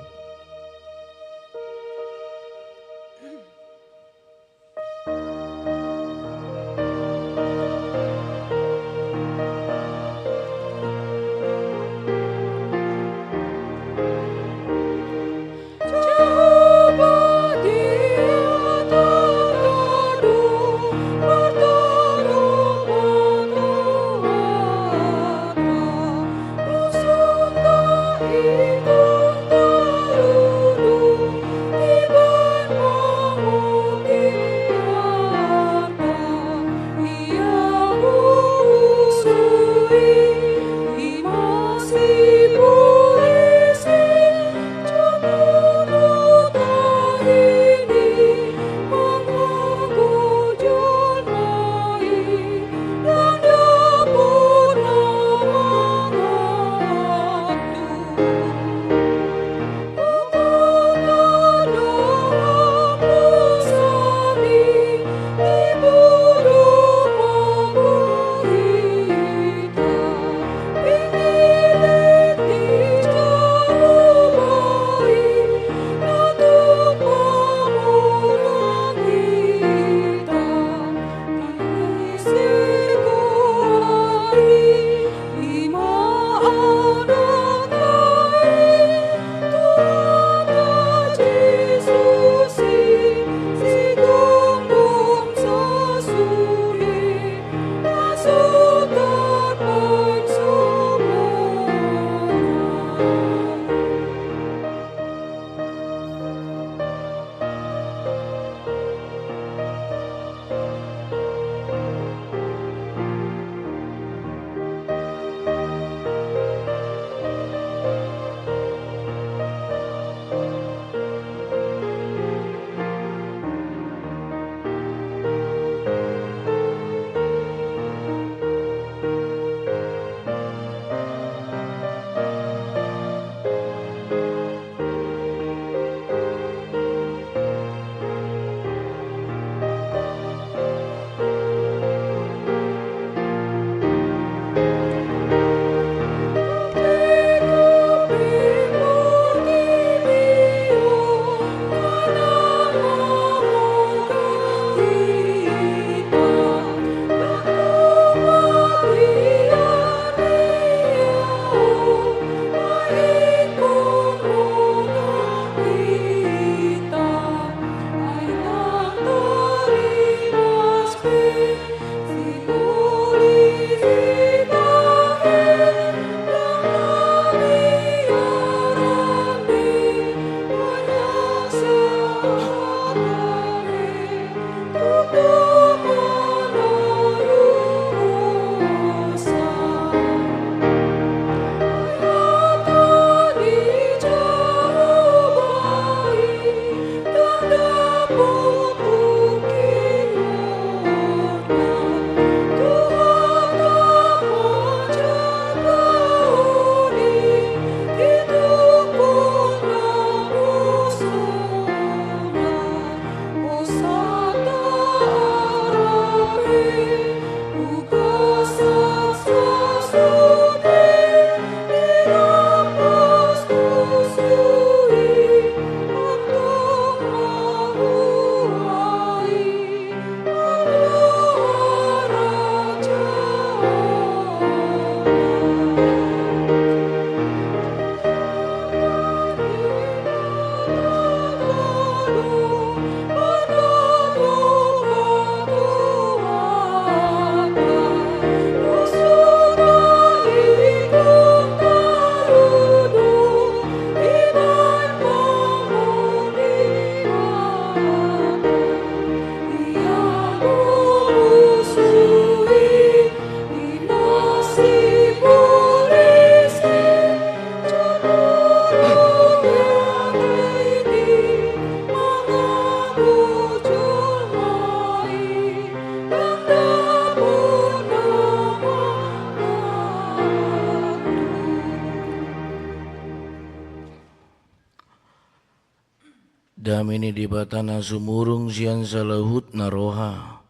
Dame ni Debata na sumurung sian saluhutna roha,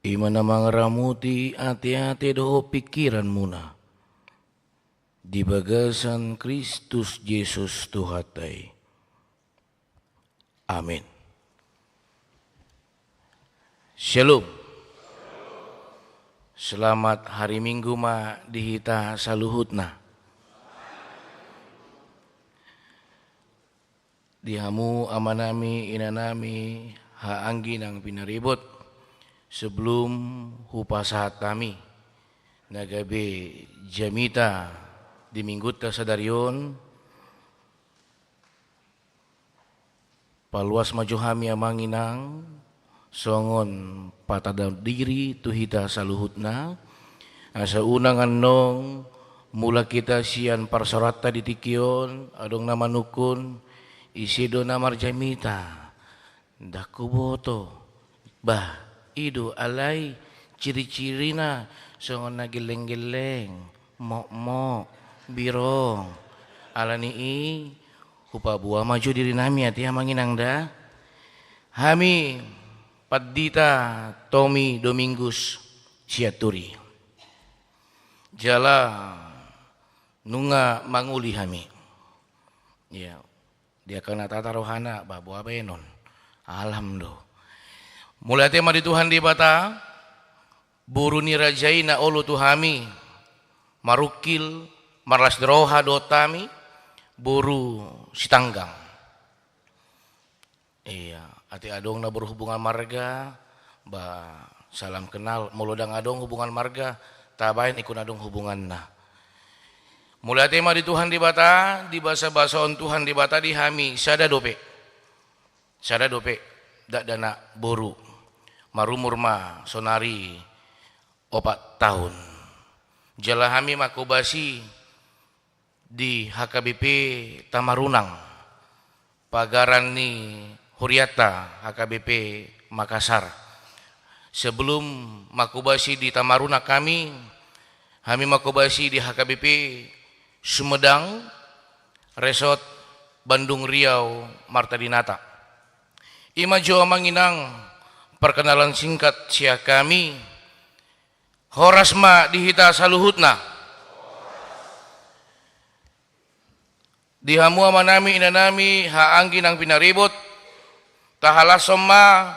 i ma na mangaramoti ateate dohot pingkiranmuna di bagasan Kristus Jesus Tuhanta i. Amin. Shalom. Selamat hari Minggu ma di hita saluhutna. Di hamu amanami, inanami, haanggi nang pinaribot, sebelum hupasahat hami na gabe jamita di minggunta sadari on, paluas ma jo hami amang inang, songon patanda diri tu hita saluhutna, asa unang annon mulak hita sian parsaoranta di tingki on, adong na manungkun, ise do na marjamita, ndang huboto. Bah, i do alai ciri-cirina songon na gelleng-gelleng, mokmok, birong. Alani i, hupaboa ma jo dirinami ate amang inang da. Hami pandita Tommy Domingus Sianturi. Jala nunga mangoli hami. Ya. Di angka na tata rohana, bah, boha baenon. Alhamdulillah. Mauliate ma di Tuhan Debata, boru ni raja i na olo tu hami, marungkil, marlas ni roha dohot hami, boru Sitanggang. Iya, atik adong na berhubungan marga, ba, salam kenal, molo ndang adong hubungan marga, tabaen ingkon adong hubunganna. Mauliate ma di Tuhan Debata, dibasabasahon Tuhan Debata di hami sada dope. Sada dope, dakdanak boru. Marumur ma sonari opat taon. Jala hami manghobasi di H K B P Tamarunang, pagaran ni hurianta H K B P Makassar. Sebelum manghobasi di Tamarunang hami, hami manghobasi di H K B P Sumedang, Resort Bandung Riau Marta Dinata. I ma jo amang inang perkenalan singkat sian hami. Horas ma di hita saluhutna. Di hamu amanami, inanami, haanggi nang pinaribot, tahalashon ma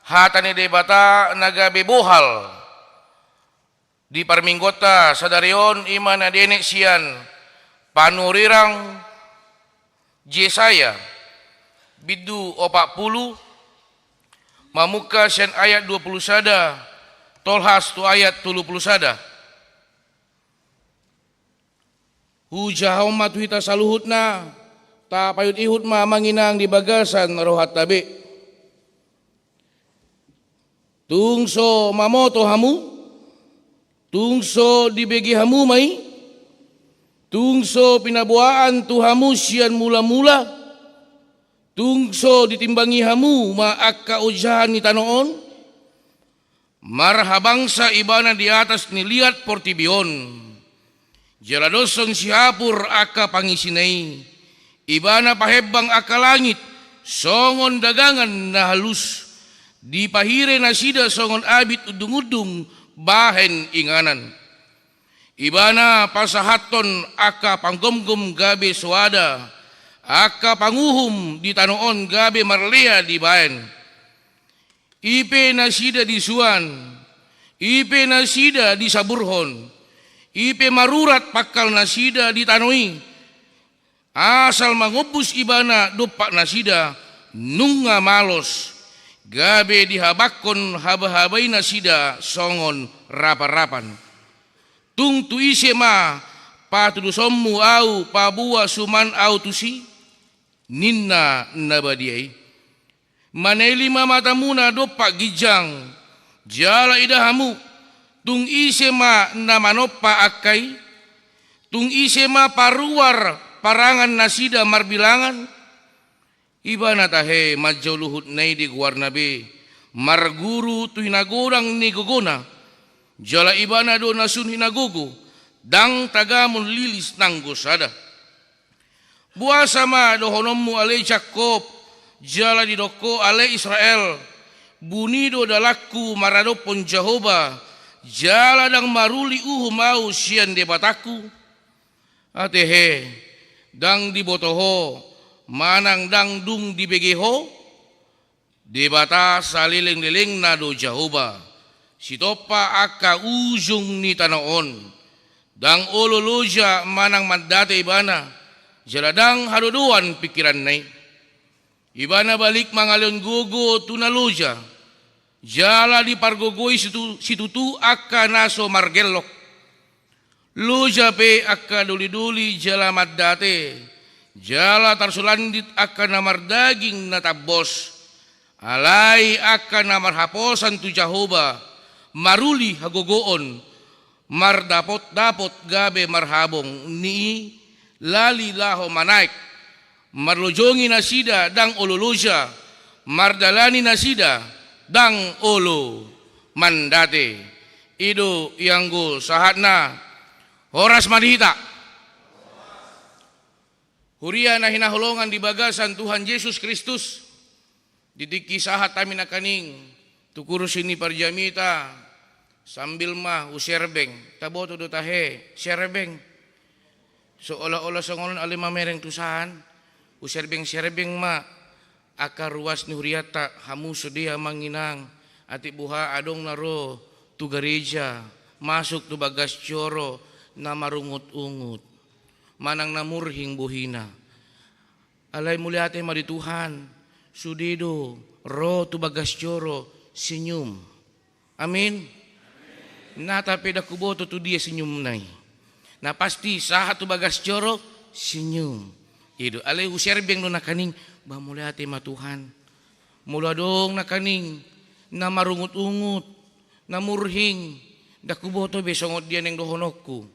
hata ni Debata na gabe bohal di parmingguonta sadari on, i ma na dienet sian panurirang Jesaya, bindu opat pulu, mamungka sian ayat dua pulu sada, tolhas tu ayat tolu pulu sada. Hujahahon ma tu hita saluhutna, tapaihut-ihut ma amang inang di bagasan rohanta be. Tung so mamoto hamu, tung so dibege hamu ma i, tung so pinaboaan tu hamu sian mula-mula, tung so ditimbangi hamu ma angka ojahan ni tano on, marhabangsa ibana di atas ni liat portibi on. Jala doshon sihapur angka pangisina i, ibana pahembang angka langit songon dagangan na halus, Dipahire nasida songon abit undung-undung bahen inganan. Ibana pasahathon angka panggomgom gabe soada, angka panguhum di tano on gabe marlea dibahen. I pe nasida disuan, i pe nasida disaburhon, i pe marurat pangkal nasida di tano i. Asal mangombus ibana dompak nasida, nunga malos, gabe dihabanghon haba-habai nasida songon rapa-rapan. Tung tu ise ma patudusonmu ahu paboa suman ahu tusi? Ninna na badia i. Maneli ma matamuna dompak ginjang, jala ida hamu, tung ise ma na manompa angka i? Tung ise ma paruar parangan nasida marbilangan? Ibana tahe manjou luhutna i di goarna be, marguru tu hinagodang ni gogona, jala ibana do na sun hinagogo, ndang tagamon lilis nanggo sada. Boasa ma dohononmu ale Jakkob, jala didok ho ale Israel, buni do dalanku maradophon Jahowa, jala ndang maruli uhum ahu sian Debatangku? Atehe, ndang diboto ho, manang ndang dung dibege ho? Debata saleleng-lelengna do Jahowa, sitompa angka ujung ni tano on. Ndang olo loja manang mandate ibana, jala ndang hadodoan pingkiranna i. Ibana balik mangalehon gogo tu na loja, jala dipargogoi situ-, situtu angka na so margellok. Loja pe angka doli-doli jala mandate, jala tarsulandit angka na mardaging na tambos. Alai angka na marhaposan tu Jahowa, maruli hagogoon, mardapot-dapot gabe marhabong ni i, lali laho manaek, marlojongi nasida ndang olo loja, mardalani nasida ndang olo mandate. I do ianggo sahatna. Horas ma di hita. Huria na hinaholongan di bagasan Tuhan Jesus Kristus, di tingki sahat hami nangkaning tu kursi ni parjamita, sambil ma huserbeng, taboto do tahe serbeng. Seolah-olah songon on ale mamereng tu san, huserbeng-serbeng ma angka ruas ni hurianta, hamu sude amang inang, atik boha adong na ro tu gareja, masuk tu bagas joro na marungut-ungut, manang na murhing bohina. Alai mauliate ma di Tuhan, sude do ro tu bagas joro senyum. Amin. Nyata pe ndang huboto tu dia senyumna i. Na pasti sahat tu bagas joro senyum. I do, alai huserbeng do nangkaning, ba mauliate ma Tuhan. Molo adong nangkaning na marungut-ungut, na murhing, ndang huboto be songon dia naeng dohononku.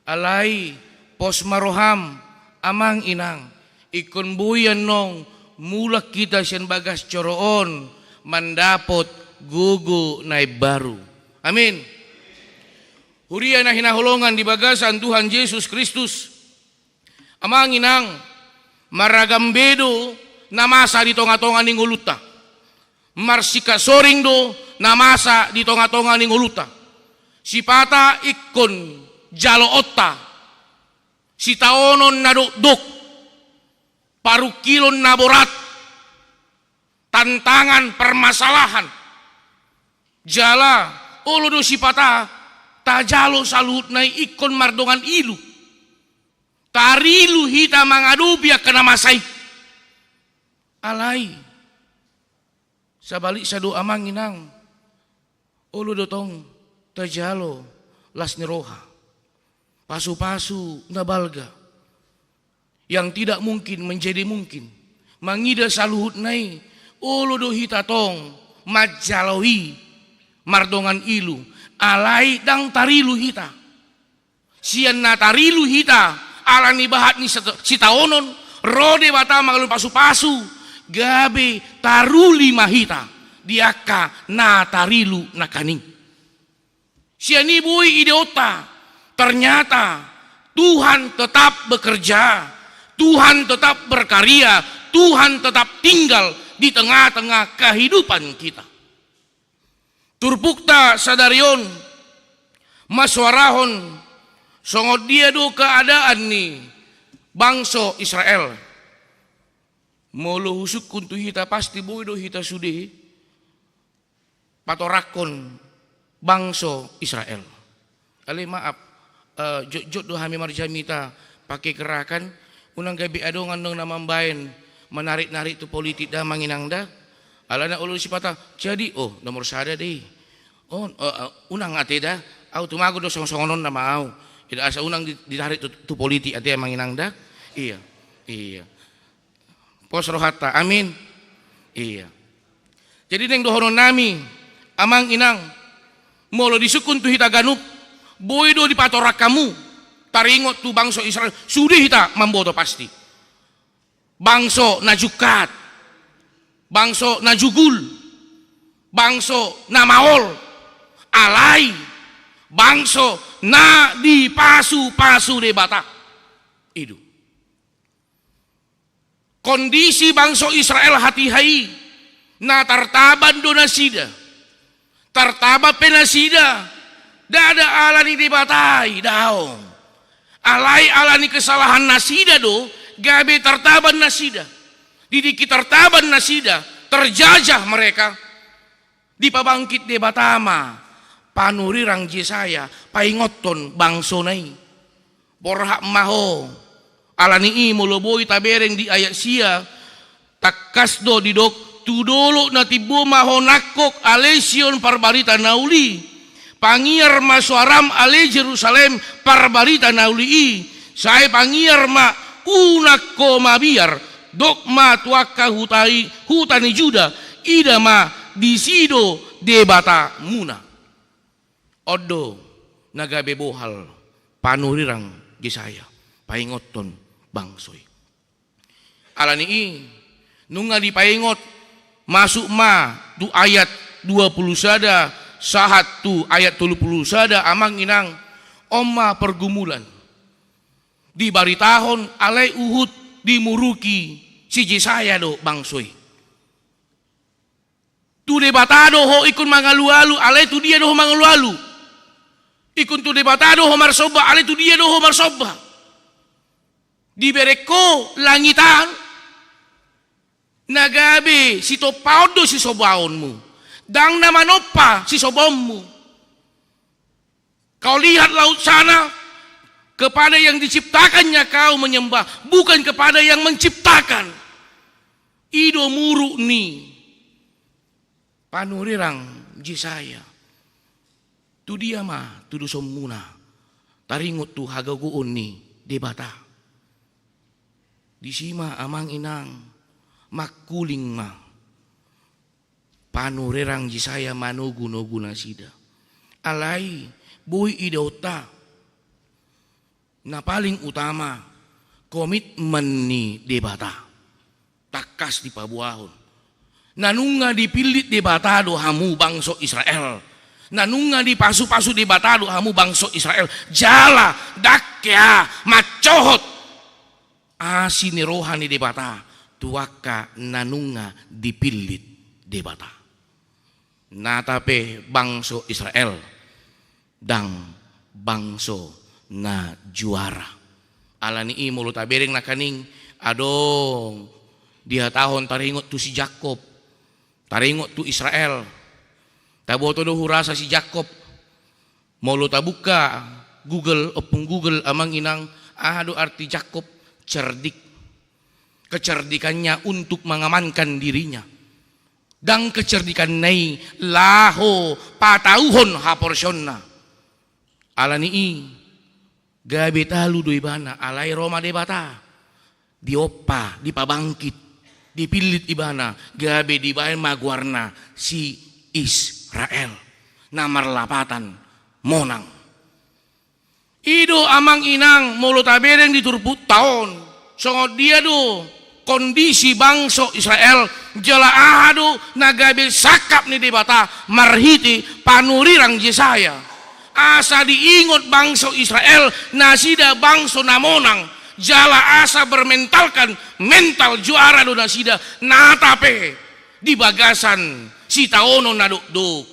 Alai pos ma roham, amang inang, ingkon boi annon mulak hita sian bagas joro on mandapot gogo na imbaru. Amin. Huria na hinaholongan di bagasan Tuhan Jesus Kristus, amang inang, maragam be do na masa di tonga-tonga ni ngolunta. Marsingkat soring do na masa di tonga-tonga ni ngolunta. Sipata ingkon jaloonta sitaonon na dokdok, parungkilon na borat, tantangan, permasalahan. Jala olo do sipata tajalo saluhutna i ingkon mardongan ilu. Tarilu hita mangadopi angka na masa i. Alai sabalikna do amang inang, olo do tong tajalo las ni roha, pasu-pasu na balga. Yang tidak mungkin menjadi mungkin. Mangida saluhutna i, olo do hita tong manjalo i mardongan ilu, alai ndang tarilu hita. Sian na tarilu hita ala ni bahat ni sita-, sitaonon, ro Debata mangalehon pasu-pasu, gabe taruli ma hita di angka na tarilu nangkaning. Sian i boi idaonta, ternyata Tuhan tetap bekerja, Tuhan tetap berkarya, Tuhan tetap tinggal di tengah-tengah kehidupan kita. Turpukta sadari on masuarahon songon dia do keadaan ni bangso Israel. Molo husungkun tu hita, pasti boi do hita sude patoranghon bangso Israel. Ale maaf, eh, jotjot do hami marjamita pake gerakan, unang gabe adong annon na mambaen manarik-narik tu politik da, amang inang da. Alana olo sipata, jadi, oh, nomor sada dei. Oh, eh, eh, unang ate da, au tumagon do songon-songon on nama au. Ida asa unang di-, ditarik tu, tu politik ate, amang inang da. Iya, iya. Pos rohanta, amin. Iya. Jadi naeng dohonon nami, amang inang, molo disungkun tu hita ganup, boi do dipatorang hamu taringot tu bangso Israel, sude hita mamboto pasti. Bangso na jungkat, bangso na jugul, bangso na maol, alai bangso na dipasu-pasu Debata. I do. Kondisi bangso Israel hatiha i, na tartaban do nasida. Tartaban pe nasida, ndada ala ni Debata i, daong. Alai ala ni kesalahan nasida do, gabe tartaban nasida. Di tingki tartaban nasida, terjajah mereka. Dipabangkit Debata ma panurirang Jesaya paingothon bangsona i. Borhat ma ho. Ala ni i molo boi tabereng di ayat sia, tangkas do didok, tu dolok na timbo ma ho nangkok ale Sion parbarita na uli. Pangiar ma suaram ale Jerusalem parbarita na uli i. Sai pangiar ma, unang ho mabiar, dok ma tu angka huta i, huta ni Juda, ida ma disi do Debatamuna. On do na gabe bohal panurirang Jesaya paingothon bangso i. Ala ni i, nunga dipaingot, masuk ma tu ayat dua puluh sada sahat tu ayat tolu puluh sada, amang inang, on ma pergumulan. Dibaritahon alai huhut dimuruki si Jesaya do bangso i. Tu Debata do ho ingkon mangalualu, alai tu dia do ho mangalualu. Ingkon tu Debata do ho marsomba, alai tu dia do ho marsomba. Dibereng ho langit an, na gabe sitompaon do sisombaonmu. Ndang na manompa sisombaonmu. Kau lihat laut sana, kepada yang diciptakannya kau menyembah, bukan kepada yang menciptakan. I do muruk ni panurirang Jesaya. Tu dia ma tudosonmuna taringot tu hagogoon ni Debata? Disi ma, amang inang, mangkuling ma panurirang Jesaya manogunogu nasida. Alai boi idaonta, na paling utama, komitmen ni Debata tangkas dipaboahon. Na nunga dipillit Debata do hamu bangso Israel. Na nunga dipasupasu Debata do hamu bangso Israel. Jala ndang hea mansohot asi ni roha ni Debata tu angka na nunga dipillit Debata. Nata pe bangso Israel ndang bangso na juara. Ala ni i molo tabereng nangkaning, adong dihatahon taringot tu si Jakkob, taringot tu Israel. Taboto do hurasa si Jakkob. Molo tabuka Google, ompung Google, amang inang, aha do arti Jakkob? Cerdik. Kecerdikannya untuk mengamankan dirinya. Ndang kecerdikanna i laho patauhon haporseaonna. Ala ni i, gabe talu do ibana, alai ro ma Debata. Diompa, dipabangkit, dipillit ibana, gabe dibaen ma goarna si Israel, na marlapatan monang. I do, amang inang, molo tabereng di turpukta on, songon dia do kondisi bangso Israel, jala aha do na gabe sangkap ni Debata marhite panurirang Jesaya. Asa diingot bangso Israel, nasida bangso na monang, jala asa bermentalkan mental juara do nasida, nata pe di bagasan sitaonon na dokdok.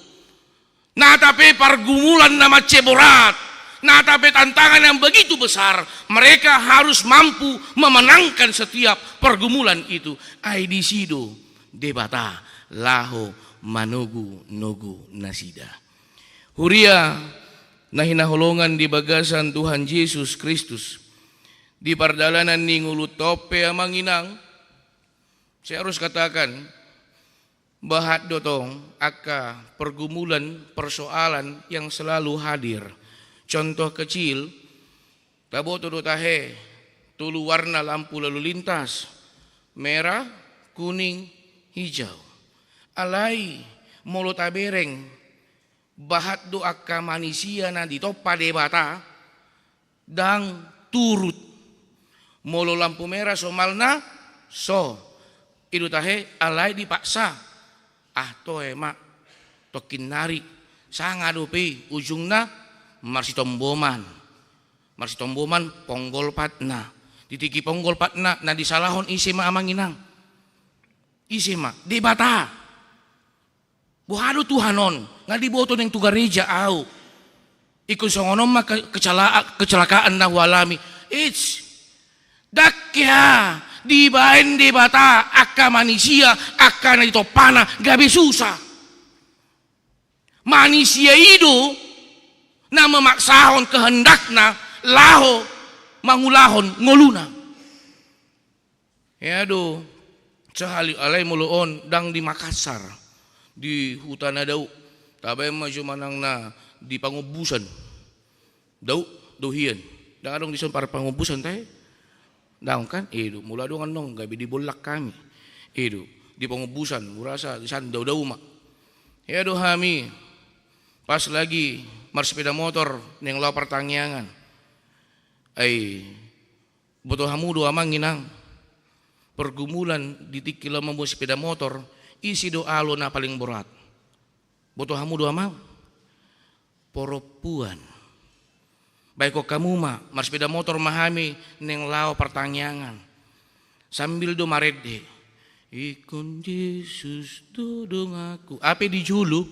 Na tape pergumulan na mansai borat, na tape tantangan yang begitu besar, mereka harus mampu memenangkan setiap pergumulan itu. Ai disi do Debata laho manogu-nogu nasida. Huria na hinaholongan di bagasan Tuhan Jesus Kristus, di pardalanan ni ngolunta on pe, amang inang, saya harus katakan, bahat do tong angka pergumulan, persoalan yang selalu hadir. Contoh kecil, taboto do tahe tolu warna lampu lalu lintas, merah, kuning, hijau. Alai molo tabereng, bahat do angka manisia na ditompa Debata, ndang turut. Molo lampu merah somalna, so, i do tahe, alai dipaksa. Ah, toe ma, tongkin nari, sanga dope i, ujungna marsitomboman. Marsitomboman ponggol patna. Di tingki ponggol patna, na disalahon ise ma, amang inang? Ise ma? Debata. Boha do Tuhan on? Nga diboto naeng tu gareja au. Ingkon songon on ma ke-, kecela-, kecelakaan na hualami. Eits. Ndang hea dibaen Debata angka manisia, angka na ditompana gabe susa. Manisia i do na memaksahon kehendakna laho mangulahon ngoluna. Ia do, sahali alai molo on ndang di Makassar, di huta na dao, tabaen ma jo manang na di Pangombusan. Dao do hian. Ndang adong dison par Pangombusan tahe? Ndang kan? I do, molo adong annon gabe dibolak hami. I do, di Pangombusan, hurasa disan dao-dao ma. Ia do hami, pas lagi marsepeda motor naeng laho partangiangan. Ai, boto hamu do, amang inang, pergumulan di tingki laho mamboan sepeda motor, ise do alo na paling borat? Boto hamu do, amang? Porompuan. Baenkon hamu ma, marsepeda motor ma hami naeng laho partangiangan. Sambil do marende, "Ingkon Jesus do donganku." Hape di jolo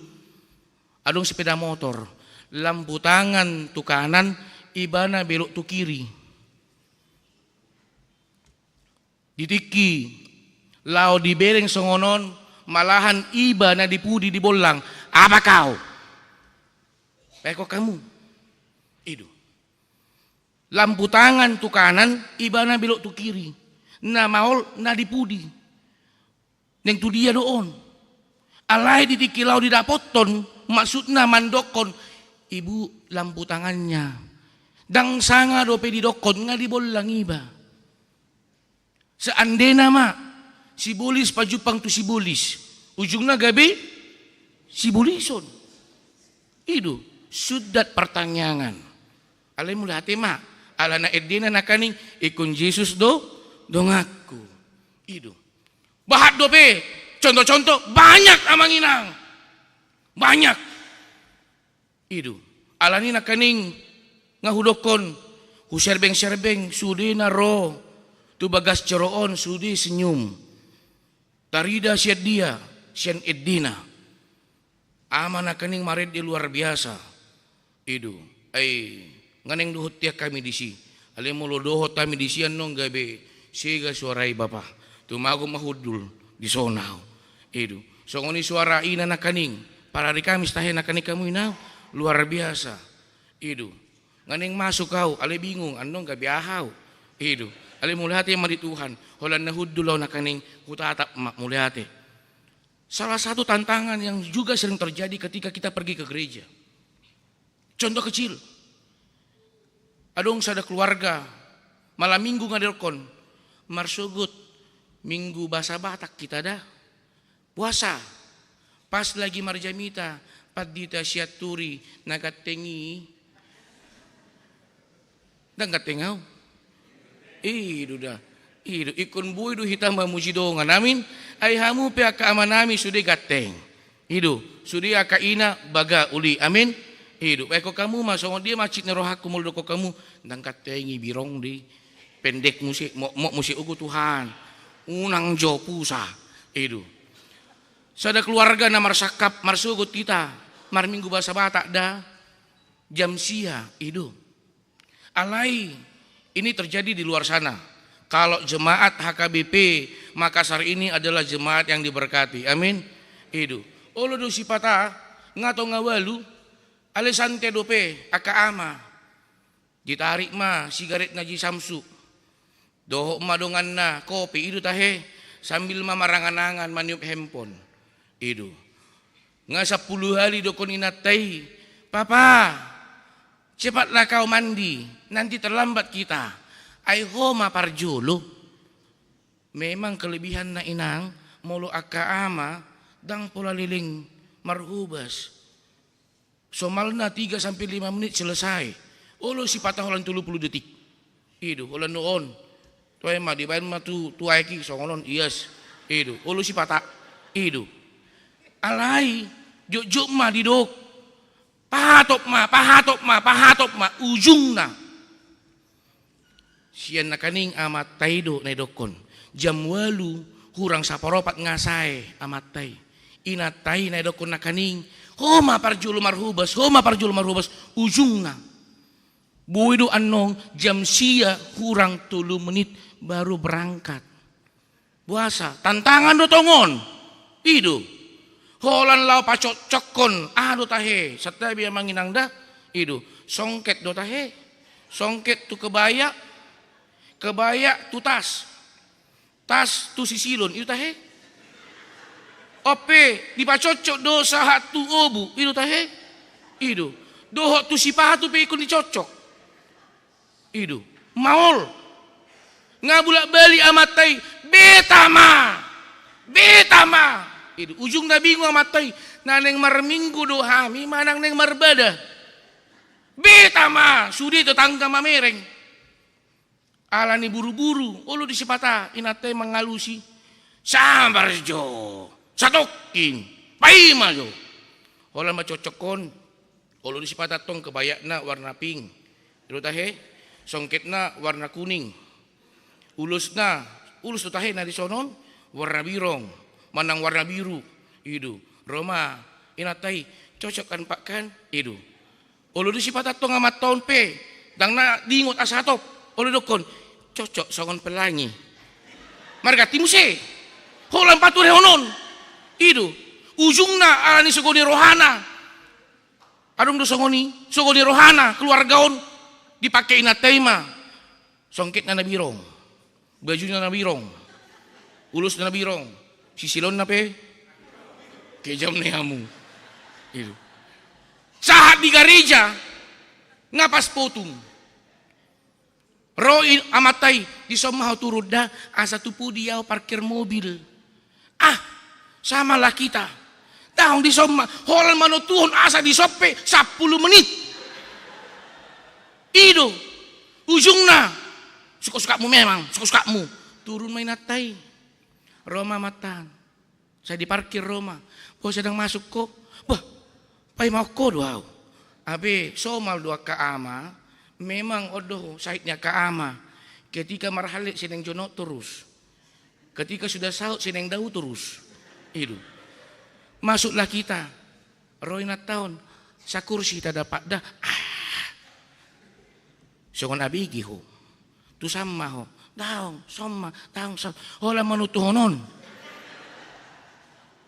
adong sepeda motor, lampu tangan tu kanan, ibana belok tu kiri. Di tingki laho dibereng songon on, malahan iba na di pudi di bollang, "Apak au?" Baenkon hamu. I do. Lampu tangan tu kanan, ibana belok tu kiri. Na maol na di pudi. Naeng tu dia do on? Alai di tingki laho didapothon, maksudna mandokkon, "Ibu, lampu tangannya." Ndang sanga dope didokkon, nga dibollang iba. Seandena ma, sibolis pajumpang tu sibolis, ujungna gabe sibolison. I do, sundat partangiangan. Alai mauliate ma, ala na endena nangkaning, "Ingkon Jesus do donganku." I do. Bahat dope, contoh-contoh, banyak, amang inang. Banyak. I do. Alani nangkaning nga hudokkon, huserbeng-serbeng sude na ro tu bagas joro on, sude senyum. Tarida sian dia, sian endena. Ama nangkaning marende luar biasa. I do. Ai, nga naeng dohot tiak hami disi. Alai molo dohot hami disi annon gabe sega suara i, bapa. Tumagon ma hundul, dison au. I do. Songon i suara ina nangkaning. Parari Kamis tahe nangkaning hamu inang. Luar biasa. I do. Nga naeng masuk au, alai bingung, annon gabe aha au. I do. Alai mauliate ma di Tuhan. Holan na hundul au nangkaning, hutatap ma, mauliate. Salah satu tantangan yang juga sering terjadi ketika kita pergi ke gereja. Contoh kecil. Adong sada keluarga, malam minggu nga didokkon, "Marsogot, Minggu bahasa Batak kita da. Puasa." Pas lagi marjamita, pandita sianturi, na ganteng i. Ndang ganteng au? I do da. I do, ingkon boi do hita mamuji dongan. Amin. Ai hamu pe angka amanami sude ganteng. I do, sude angka ina baga uli. Amin. I do, baenkon hamu ma, songon dia ma hansit ni rohangku molo dokkon hamu, "Ndang ganteng i, birong do i. Pendek muse, mokmok muse, ogo Tuhan. Unang jo pusa." I do. Sada keluarga na marsangkap, marsogot hita. Marminggu bahasa Batak da, jam sia, i do. Alai ini terjadi di luar sana. Kalau jemaat H K B P Makassar ini adalah jemaat yang diberkati. Amin. I do. Olo do sipata, nga tonga ualu, alai sante dope angka ama. Ditarik ma sigaretna Ji Samsu. Dohot ma donganna kopi, i do tahe, sambil ma marangan-angan maniup handphone. I do. Nga sampulu hali dokkon inanta i, "Papa, cepatlah kau mandi, nanti terlambat kita." Ai ho ma parjolo. Memang kelebihanna inang, molo angka ama, ndang pola leleng marhobas. Somalna tiga sampe lima menit selesai. Olo sipata holan tolu pulu detik. I do, holan do on. Toe ma, dibaen ma tu, tu aek i, songon on, ias. I do, olo sipata. I do. Alai, jotjot ma didok. Pahatop ma, pahatop ma, pahatop ma. Ujungna. Sian nangkaning amanta i do na idokkon. Jam ualu hurang saparopat nga sae amanta i. Inanta i na idokkon nangkaning, "Ho ma parjolo marhobas, ho ma parjolo marhobas." Ujungna. Boi do annon jam sia hurang tolu menit baru berangkat. Boasa, tantangan do tong on. I do. Holan laho pacokcokkon, aha do tahe, santabi amang inang da. I do. Songket do tahe. Songket tu kebaya. Kebaya tu tas. Tas tu sisilon, i do tahe. On pe, dipacokcok do sahat tu obu, i do tahe. I do. Dohot tu sipatu pe ingkon dicokcok. I do. Maol. Nga bulak balik amanta i, "Beta ma! Beta ma!" I do. Ujungna bingung amanta i, "Na naeng marminggu do hami manang naeng marbada? Beta ma! Sude tetangga mamereng." Alani buru-buru, olo do sipata inanta i mangalusi, "Sabar jo, satongkin, paima jo." Holan ma cokcokkon. Olo do sipata tong kebayana warna pink, i do tahe. Songketna warna kuning. Ulusna, ulus do tahe na dison on, warna birong manang warna biru. I do. Ro ma inanta i, "Cocok kan, Pak, kan?" I do. Olo do sipata tong amanta on pe, ndang na diingot asa hatop. Olo dokkon, "Cocok songon pelangi." Marganti muse. Holan paturehon on. I do. Ujungna alani sogo ni rohana. Adong do songon i, sogo ni rohana keluarga on. Dipake inanta i ma. Songketna na birong. Bajuna na birong. Ulusna na birong. Sisilonna pe. Kejam ni hamu. I do. Sahat di gareja, nga pas potung. Ro i amanta i, "Dison ma ho turun da, asa tu pudi ahu parkir mobil." "Ah, sama lah kita." "Daong, dison ma." Holan manontuhon asa dison pe sampulu menit. I do. Ujungna, "Suka-sukamu memang, suka-sukamu." Turun ma inanta i. Ro ma amanta an. Sai diparkir ro ma. "Boasa ndang masuk ho?" "Bah, paima ho do ahu." Abe, somal do angka ama, memang on do sahit ni angka ama. Ketika marhallet sai naeng jonok torus. Ketika sudah sahut sai naeng dao torus. I do. Masuklah kita. Ro inanta on. Sakursi hita dapat da. Ah. Songon A B G ho. Tusan ma ho. Daong, son ma, daong, son. Holan manontuhon on.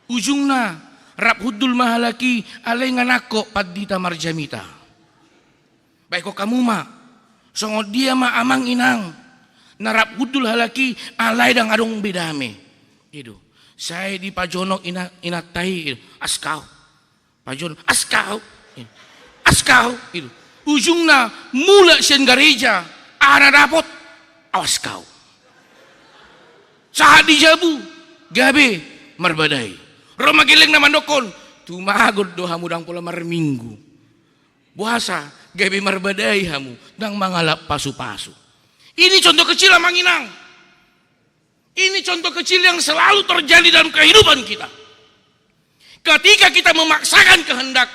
Ujungna, rap hundul ma halak i, alai nga nangkok pandita marjamita. Baen hamu ma. Songon dia ma amang inang. Na rap hundul halak i, alai ndang adong be dame. I do. Sai dipajonok ina-, inanta i, i do. Askau. Pajonok, askau. Askau. I do. Ujungna mulak sian gareja, aha na dapot? Awas kau. Sahat di jabu, gabe marbadai. Ro ma gellengna mandokkon, tumagon do hamu ndang pola marminggu. Boasa, gabe marbadai hamu, ndang mangalap pasu-pasu. Ini contoh kecil, amang inang. Ini contoh kecil yang selalu terjadi dalam kehidupan kita. Ketika kita memaksakan kehendak,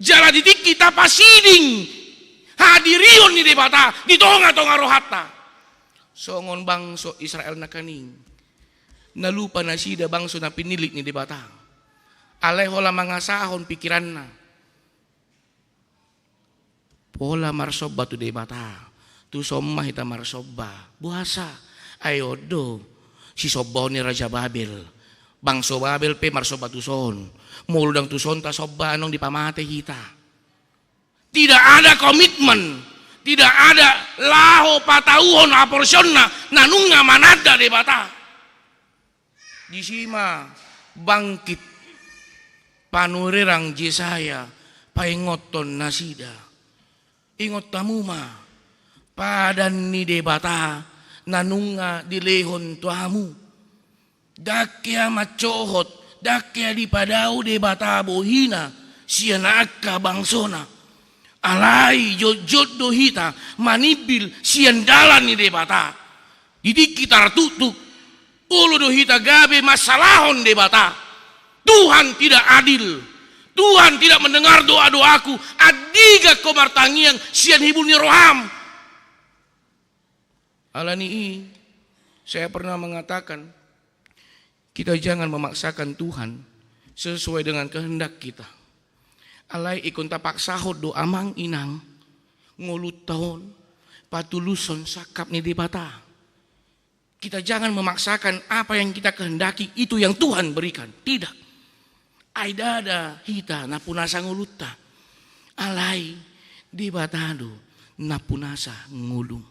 jala di tingki tapasiding hadirion ni Debata di tonga-tonga rohanta. Songon bangso Israel nangkaning. Na lupa nasida bangso na pinillit ni Debata. Alai holan mangasahon pikiranna. Pola marsomba tu Debata, tuson ma hita marsomba. Boasa? Ai on do sisombaon ni raja Babel. Bangso Babel pe marsomba tuson. Molo ndang tuson tasomba, annon dipamate hita. Tidak ada komitmen, tidak ada laho patauhon haporseaonna na nunga mananda Debata. Disi ma bangkit panurirang Jesaya paingothon nasida. Ingot hamu ma padan ni Debata na nunga dilehon tu hamu. Ndang hea mansohot, ndang hea dipadao Debata bohina sian angka bangsona. Alai jotjot do hita manimbil sian dalan ni Debata. Di tingki tartuktuk, olo do hita gabe mansalahon Debata. Tuhan tidak adil. Tuhan tidak mendengar doa-doaku. Andigan ho martangiang sian hibul ni roham. Alani i, saya pernah mengatakan, kita jangan memaksakan Tuhan sesuai dengan kehendak kita. Alai ingkon tapaksahon do amang inang ngolunta on patulushon sangkap ni Debata. Kita jangan memaksakan apa yang kita kehendaki itu yang Tuhan berikan. Tidak. Ai ndada hita nampunasa ngolunta. Alai Debata do nampunasa ngolum.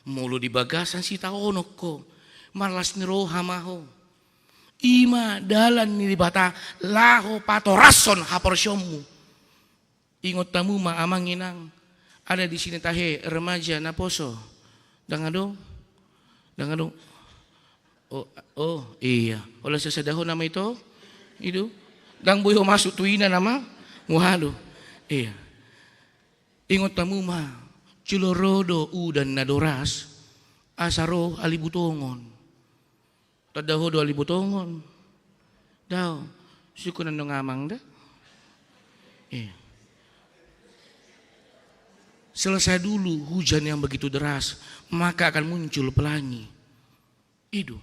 Molo di bagasan sitaonon ho, marlas ni roha ma ho. I ma dalan ni Debata laho patorashon haporseaonmu. Ingot hamu ma amang inang, ada di sini tahe remaja naposo? Ndang adong? Ndang adong? Oh, oh, iya. Olo, sasada ho nama ito? Ido. Ndang boi ho masuk tu ina nama? Waduh. Iya. Ingot hamu ma, jolo ro do udan na doras, asa ro ali Butongon. Tanda ho do ali Butongon? Dao, sungkun annon amang da. Iya. Selesai dulu hujan yang begitu deras, maka akan muncul pelangi. Ido.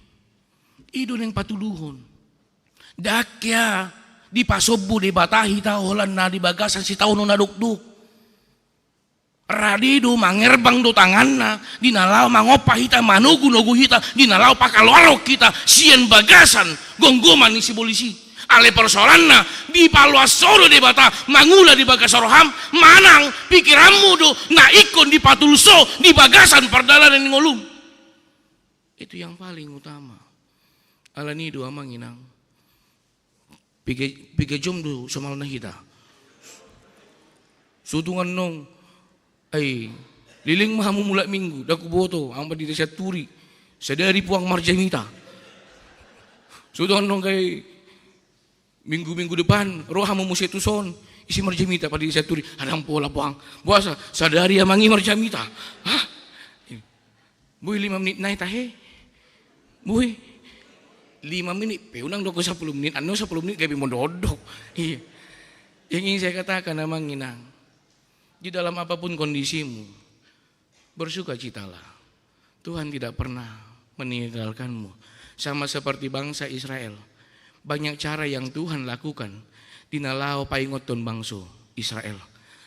Ido naeng patuluhon. Ndang hea dipasombu Debata hita holan na di bagasan sitaonon na dokdok. Rade do, mangerbang do tanganna di na laho mangompa hita, manogunogu hita, di na laho pakaluarhon hita sian bagasan gomgoman ni sibolis i. Alai persoalanna, dipaloas ho do Debata mangula di bagasan roham, manang pikiranmu do na ingkon dipatulus ho di bagasan pardalanan ni ngolum. Itu yang paling utama. Alani do amang inang, piga, piga jom do somalna hita. So tung annon, ai, leleng ma hamu mulak Minggu, ndang huboto, amang pandita Sianturi, sadari puang marjamita. So tung annon, ai, minggu-minggu depan ro hamu muse tuson, ise marjamita pandita Sianturi? Ndang pola puang. Boasa? Sadari amang i marjamita. Hah? Boi lima menit nai tahe. Boi lima menit pe, unang dohot sapuluh menit, annon sapuluh menit gabe mondok-ondok. Iya. Yang ingin saya katakan, amang inang, di dalam apapun kondisimu, bersukacitalah. Tuhan tidak pernah meninggalkanmu. Sama seperti bangsa Israel. Banyak cara yang Tuhan lakukan di na laho paingothon bangso Israel.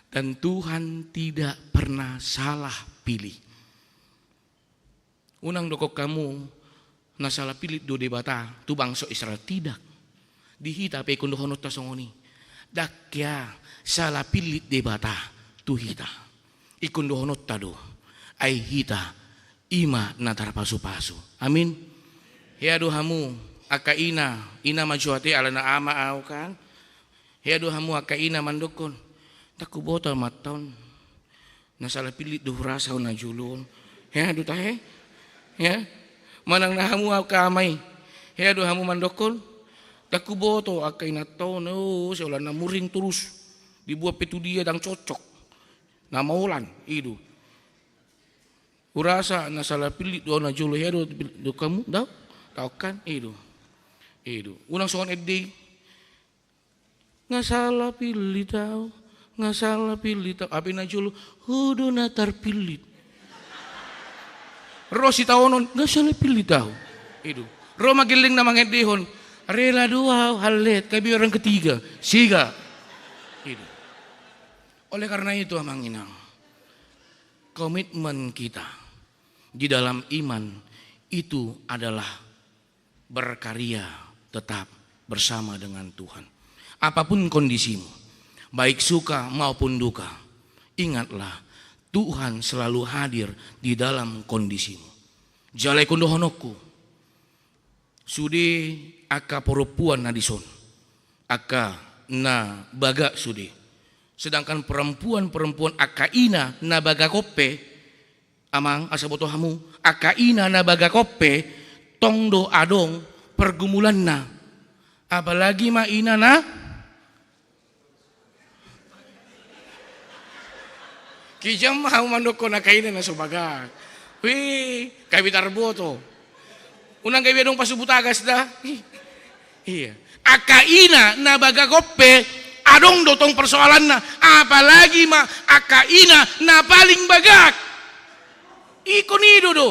Dan Tuhan tidak pernah salah pilih. Unang dokkon hamu na salah pillit do Debata tu bangso Israel, tidak. Di hita pe ingkon dohononta songon i. Ndang hea salah pillit Debata tu hita. Ingkon dohononta do. Ai hita i ma na tarpasupasu. Amin. Hea do hamu angka ina, ina ma jo ate, alana ama au kan. Hea do hamu angka ina mandokkon, ndang huboto amanta on. Na salah pillit do hurasa on na jolo on. Hea do tahe? Hea? Manang na hamu angka ama i, hea do hamu mandokkon, ndang huboto angka inanta on, o, sai holan na muring torus. Dibuat pe tu dia ndang cocok. Na maolan, i do. Hurasa na salah pillit do au na jolo, hea do, do hamu, dao? Dao kan? I do. I do. Unang songon ende i. Nga salah pillit au, nga salah pillit au. Hape na jolo, ho do na tarpillit. Ro sitaonon, nga salah pillit au. I do. Ro ma gellengna mangendehon, rela do au hallet, kami orang ketiga. Sega. I do. Oleh karena itu, amang inang, komitmen kita di dalam iman itu adalah berkarya tetap bersama dengan Tuhan. Apapun kondisimu, baik suka maupun duka, ingatlah, Tuhan selalu hadir di dalam kondisimu. Jala ingkon dohononku, sude angka parompuan na dison, angka na bagak sude. Sedangkan perempuan-perempuan angka ina na bagak on pe, amang, asa boto hamu, angka ina na bagak on pe, tong do adong pergumulanna. Apalagi ma ina na Kejam ma hamu mandokkon angka ina na so bagak. Wih, gabe tarboto. Unang gabe adong pasubu tagas da. Iya. Angka ina na bagak on pe, adong do tong persoalanna. Apalagi ma angka ina na paling bagak. Ingkon i do do.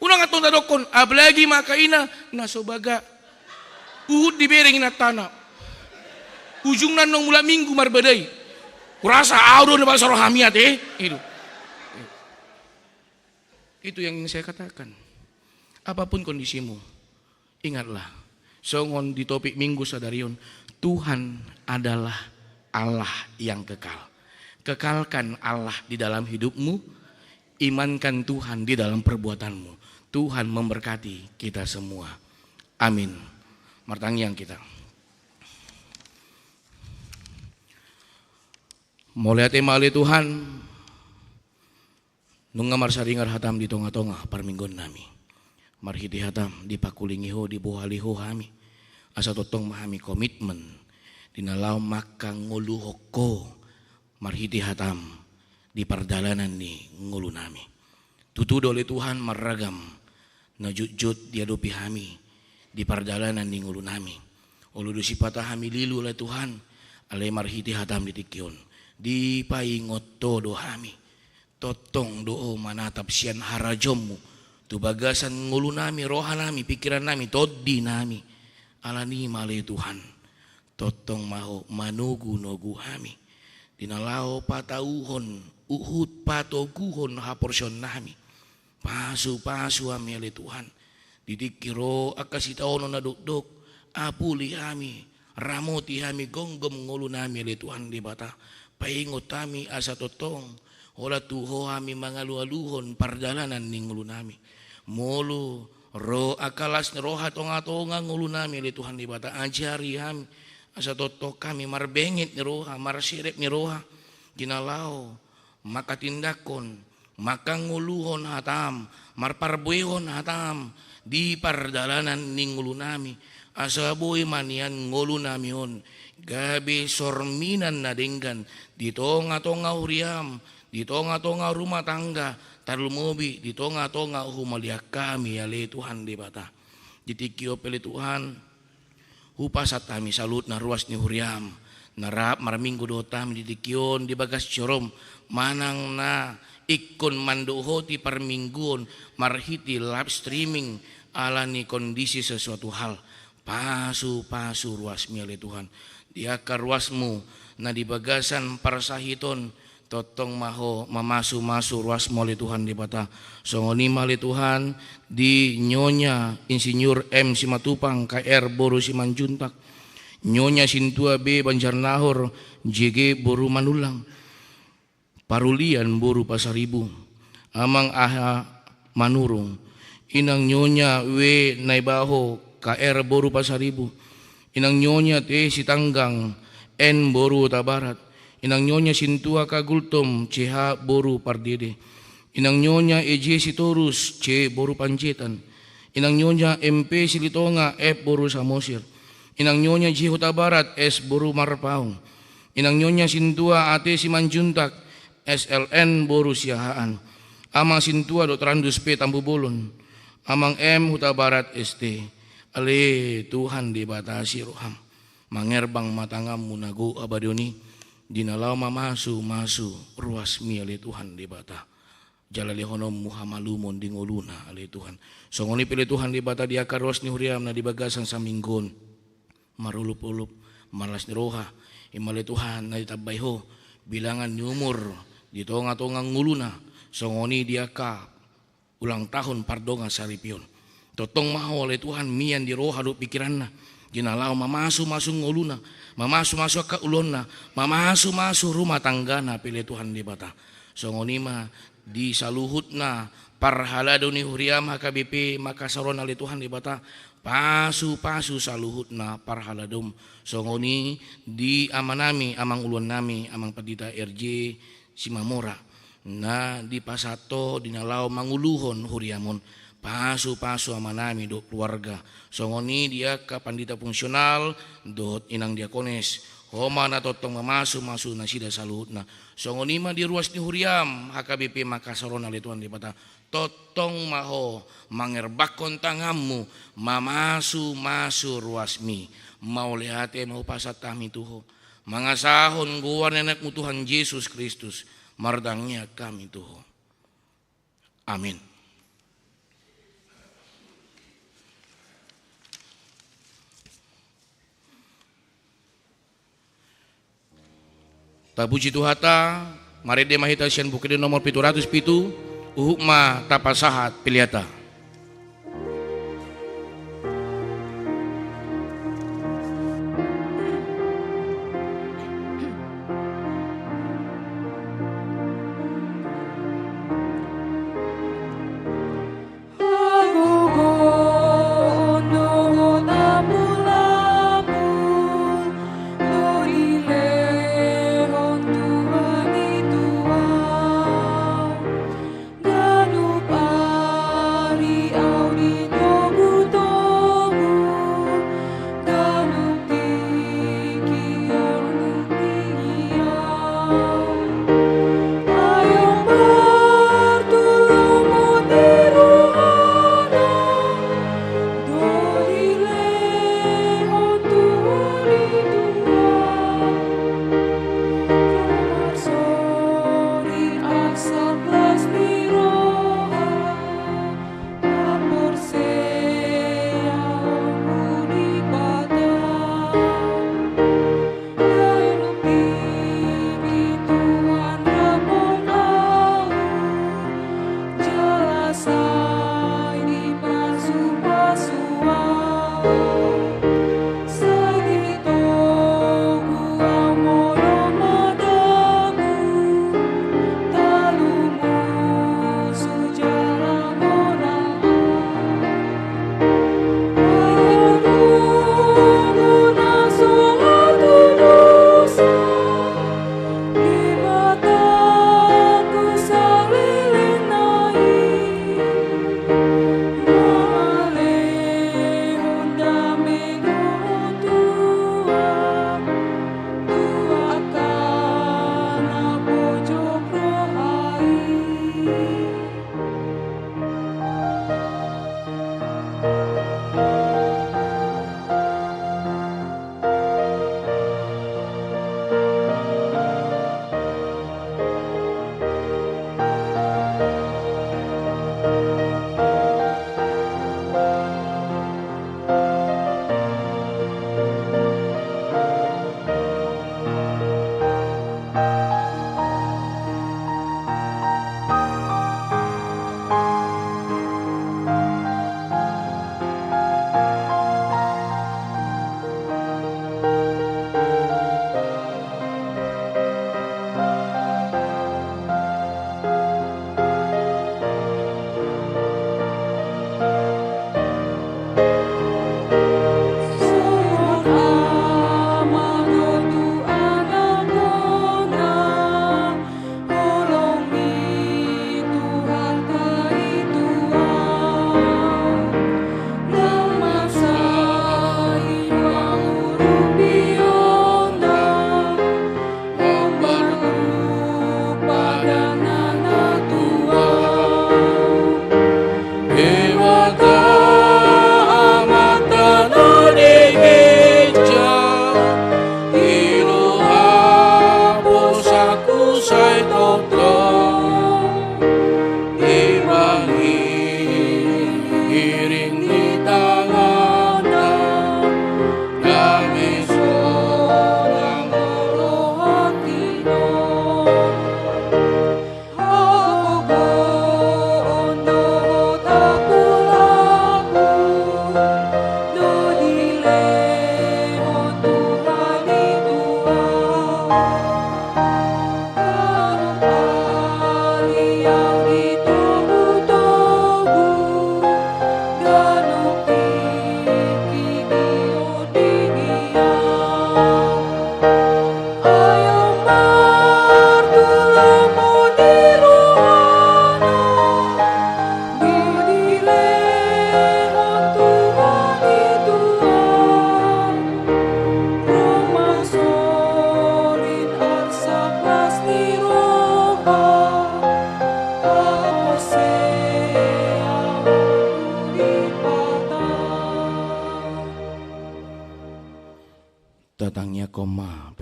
Unang antong tadokkon, apalagi ma angka ina na so bagak. Huhut dibereng inantana. Ujungna annon mulak Minggu marbadai. Kurasa ahu do na basa rohami ate. Itu. Itu yang ingin saya katakan. Apapun kondisimu, ingatlah, songon di topik Minggu sadari on, Tuhan adalah Allah yang kekal. Kekalkan Allah di dalam hidupmu, imankan Tuhan di dalam perbuatanmu. Tuhan memberkati kita semua. Amin. Martangiang kita. Mauliate ma ale Tuhan, nunga marsaringar hatam di tonga-tonga parmingguon nami. Marhite hatam dipangkulingi Ho, dibohali Ho hami. Asa tongtong ma hami komitmen di na laho mangkangoluhon Ho marhite hatam di pardalanan ni ngolu nami. Tutu do ale Tuhan marragam na jotjot diadopi hami di pardalanan ni ngolu nami. Olo do sipata hami lilu ale Tuhan, alai marhite hatam di tingki on dipaingot Ho do hami. Tongtong do Ho manatap sian harajaonmu tu bagasan ngolu nami, roha nami, pingkiran nami, tondi nami. Alani i ma ale Tuhan, tongtong ma Ho manogunogu hami di na laho patauhon, huhut patoguhon haporseaon nami. Pasupasu hami ale Tuhan. Di tingki ro angka sitaonon na dokdok, apuli hami, ramoti hami, gomgom ngolu nami ale Tuhan Debata. Paingot hami asa tongtong holan tu Ho hami mangalualuhon pardalanan ni ngolu nami. Molo ro angka las ni roha tonga-tonga ngolu nami ale Tuhan Debata, ajari hami asa tongtong hami marbenget ni roha, marserep ni roha di na laho manghatindanghon, mangkangoluhon hatam, marparbuehon hatam di pardalanan ni ngolu nami, asa boi ma nian ngolu nami on gabe sorminan na denggan di tonga-tonga huriam, di tonga-tonga rumah tangga, tarlumobi di tonga-tonga humaliang hami ale Tuhan Debata. Di tingki on pe ale Tuhan, hupasahat hami saluhutna ruas ni huriam na rap marminggu dohot hami di tingki on di bagas jarom, manang na ingkon mandohoti parmingguon marhite live streaming ala ni kondisi sesuatu hal. Pasupasu ruasmi ale Tuhan di angka ruasmu na di bagasan parsahiton. Tongtong ma Ho mamasumasu ruasmu ale Tuhan Debata. Songon i ma ale Tuhan di Nyonya Insinyur M Simatupang, K R boru Simanjuntak, Nyonya Sintua B Banjarnahor, J G boru Manullang, Parulian boru Pasaribu, Amang Aha Manurung, Inang Nyonya W Naibaho, K R boru Pasaribu, Inang Nyonya T Sitanggang, N boru Hutabarat, Inang Nyonya Sintua K Gultom, C H boru Pardede, Inang Nyonya E J Sitorus, C boru Panjaitan, Inang Nyonya M P Silitonga, F boru Samosir, Inang Nyonya J Hutabarat, S boru Marpaung, Inang Nyonya Sintua A T Simanjuntak, S L N boru Siahaan, Amang Sintua Doktor Andus P Tampubolon, Amang M Hutabarat, S T. Ale Tuhan Debata asi roham, mangerbang ma tanganmu na gok abadion i di na laho mamasumasu ruasmi ale Tuhan Debata. Jala lehononmu hamalumon di ngoluna ale Tuhan. Songon i pe ale Tuhan Debata di angka ruas ni huriam na di bagasan saminggu on, marolopolop, marlas ni roha, i ma ale Tuhan na ditambai Ho bilangan ni umur di tonga-tonga ngoluna, songon i di angka ulang tahun pardongan saripeon. Tongtong ma Ho ale Tuhan mian di roha dohot pikiranna, di na laho mamasu-masu ngoluna, mamasu-masu angka ulaonna, mamasu-masu rumah tanggana pe ale Tuhan Debata. Songon i ma di saluhutna parhalado ni huriaM H K B P Makassar on ale Tuhan Debata, pasu-pasu saluhutna parhaladoM. Songon i di amanami, amanguluannami, Amang Pandita R J Simamora, na dipasahat Ho di na laho manguluhon huriaM on. Pasu-pasu amanami dohot keluarga. Songon i di angka pandita fungsional dohot inang diakones. Ho ma na tongtong mamasu-masu nasida saluhutna. Songon i ma di ruas ni huriaM H K B P Makassar on ale Tuhan Debata. Tongtong ma Ho mangerbakkon tanganMu, mamasu-masu ruasMi. Mauliate ma hupasahat hami tu Ho, mangasahon goar ni AnakMu Tuhan Jesus Kristus, martangiang hami tu Ho. Amin. Tapuji Tuhanta, marende ma hita sian Buku Ende nomor pitu ratus pitu, huhut ma tapasahat peleanta.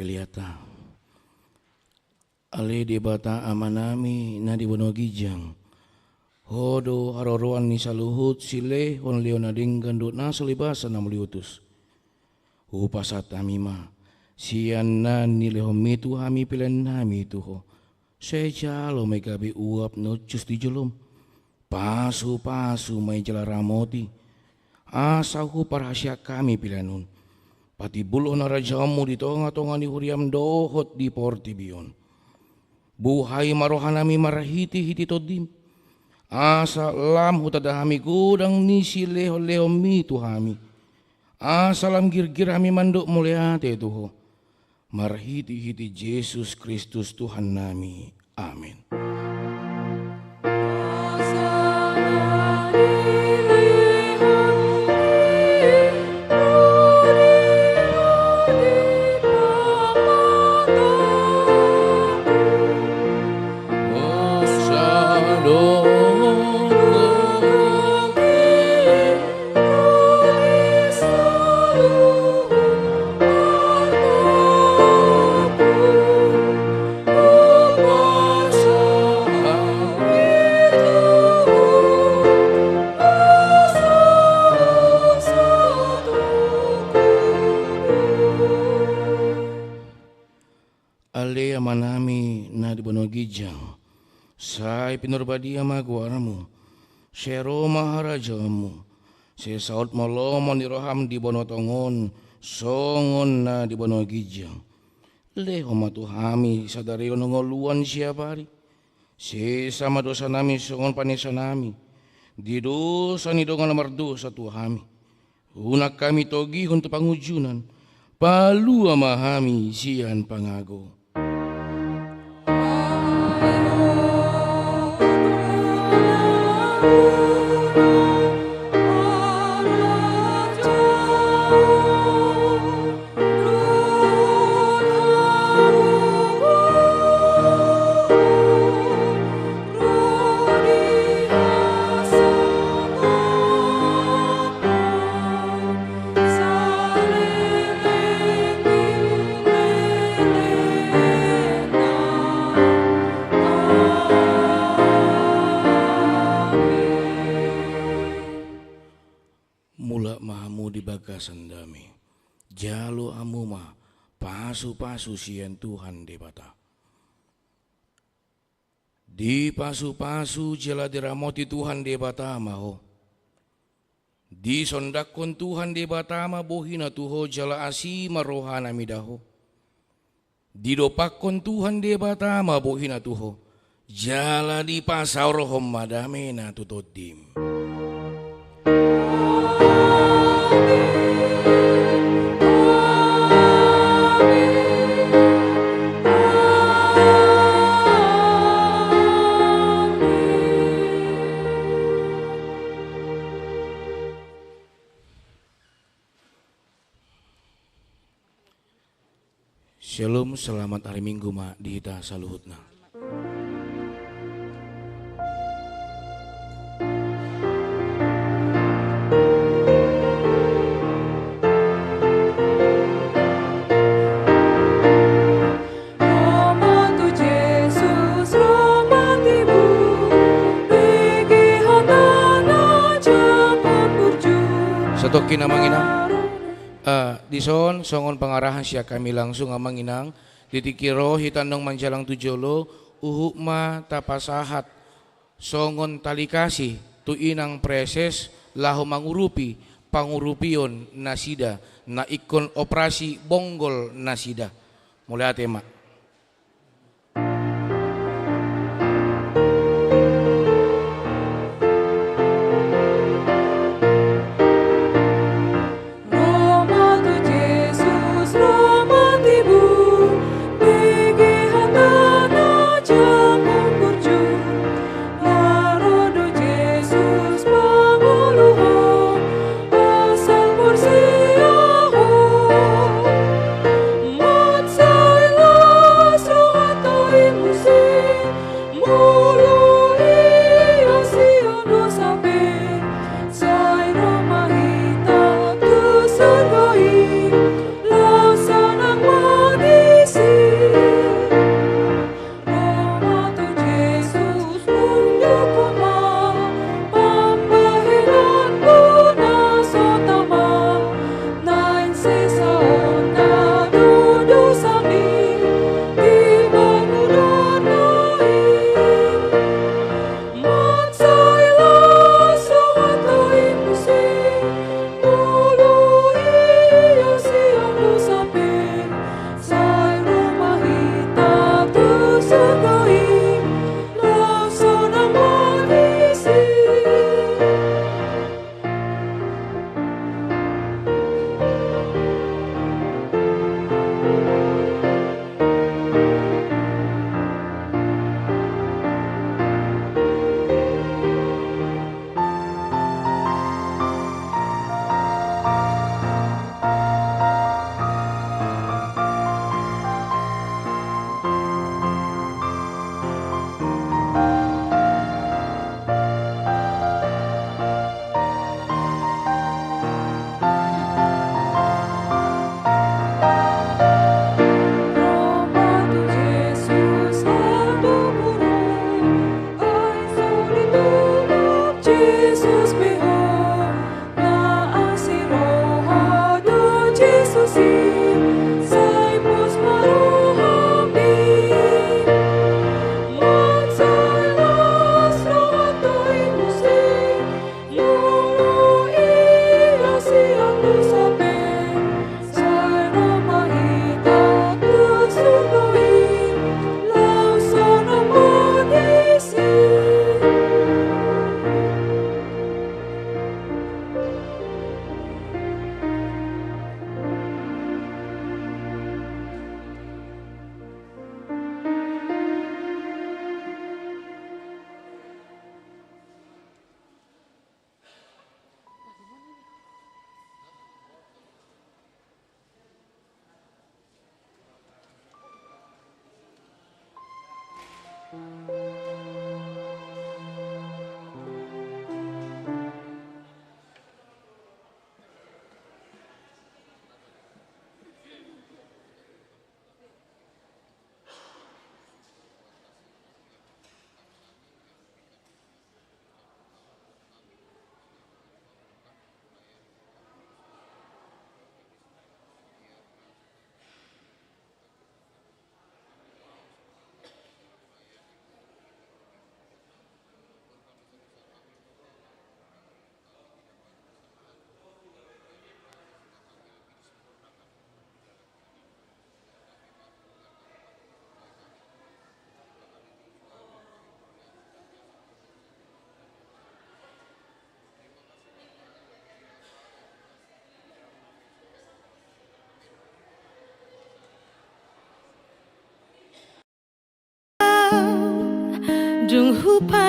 Haleluya. Ale Debata Amanami na di banua ginjang, Ho do haroroan ni saluhut silehonlehon na denggan dohot na so libasan na mauliutus. Hupasahat hami ma, sian na nilehonmi tu hami peleannami tu Ho, sai jalo ma i gabe uap na hushus di jolom. Pasupasu ma i jala ramoti, asa huparhaseang hami pelean on patimbulhon harajaonmu di tongatonga ni huriam dohot di portibi on. Buhai ma rohanami marhitehite Tondim, asa lam hutanda hami godang ni silehonlehonmi tu hami, asa lam girgir hami mandok mauliate tu Ho, marhitehite Jesus Kristus Tuhannami. Amen. Ale Amanami na di banua ginjang, sai pinarbadia ma goarmu, sai ro ma harajaonmu, sai saut ma lomo ni roham di banua tonga on, songon na di banua ginjang. Lehon ma tu hami sadari on hangoluan siapari. Sesa ma dosanami songon panesanami di dosa ni dongan na mardosa tu hami. Unang hami togihon tu pangunjunan, palua ma hami sian pangago. Mulak ma hamu di bagasan dame. Jalo hamu ma pasupasu sian Tuhan Debata. Dipasupasu jala diramoti Tuhan Debata ma ho. Disondangkon Tuhan Debata ma bohina tu ho jala asi ma rohana mida ho. Didompakkon Tuhan Debata ma bohina tu ho, jala dipasaorhon ma damena tu tondim. Shalom, selamat hari Minggu ma di hita saluhutna. Satongkin amang inang. Ah, dison songon pangarahan sian hami langsung amang inang, di tingki ro hita annon manjalang tu jolo, huhut ma tapasahat songon tali kasih tu inang preses laho mangurupi pangurupion nasida na ingkon operasi bonggol nasida. Mauliate ma. Hupajumpang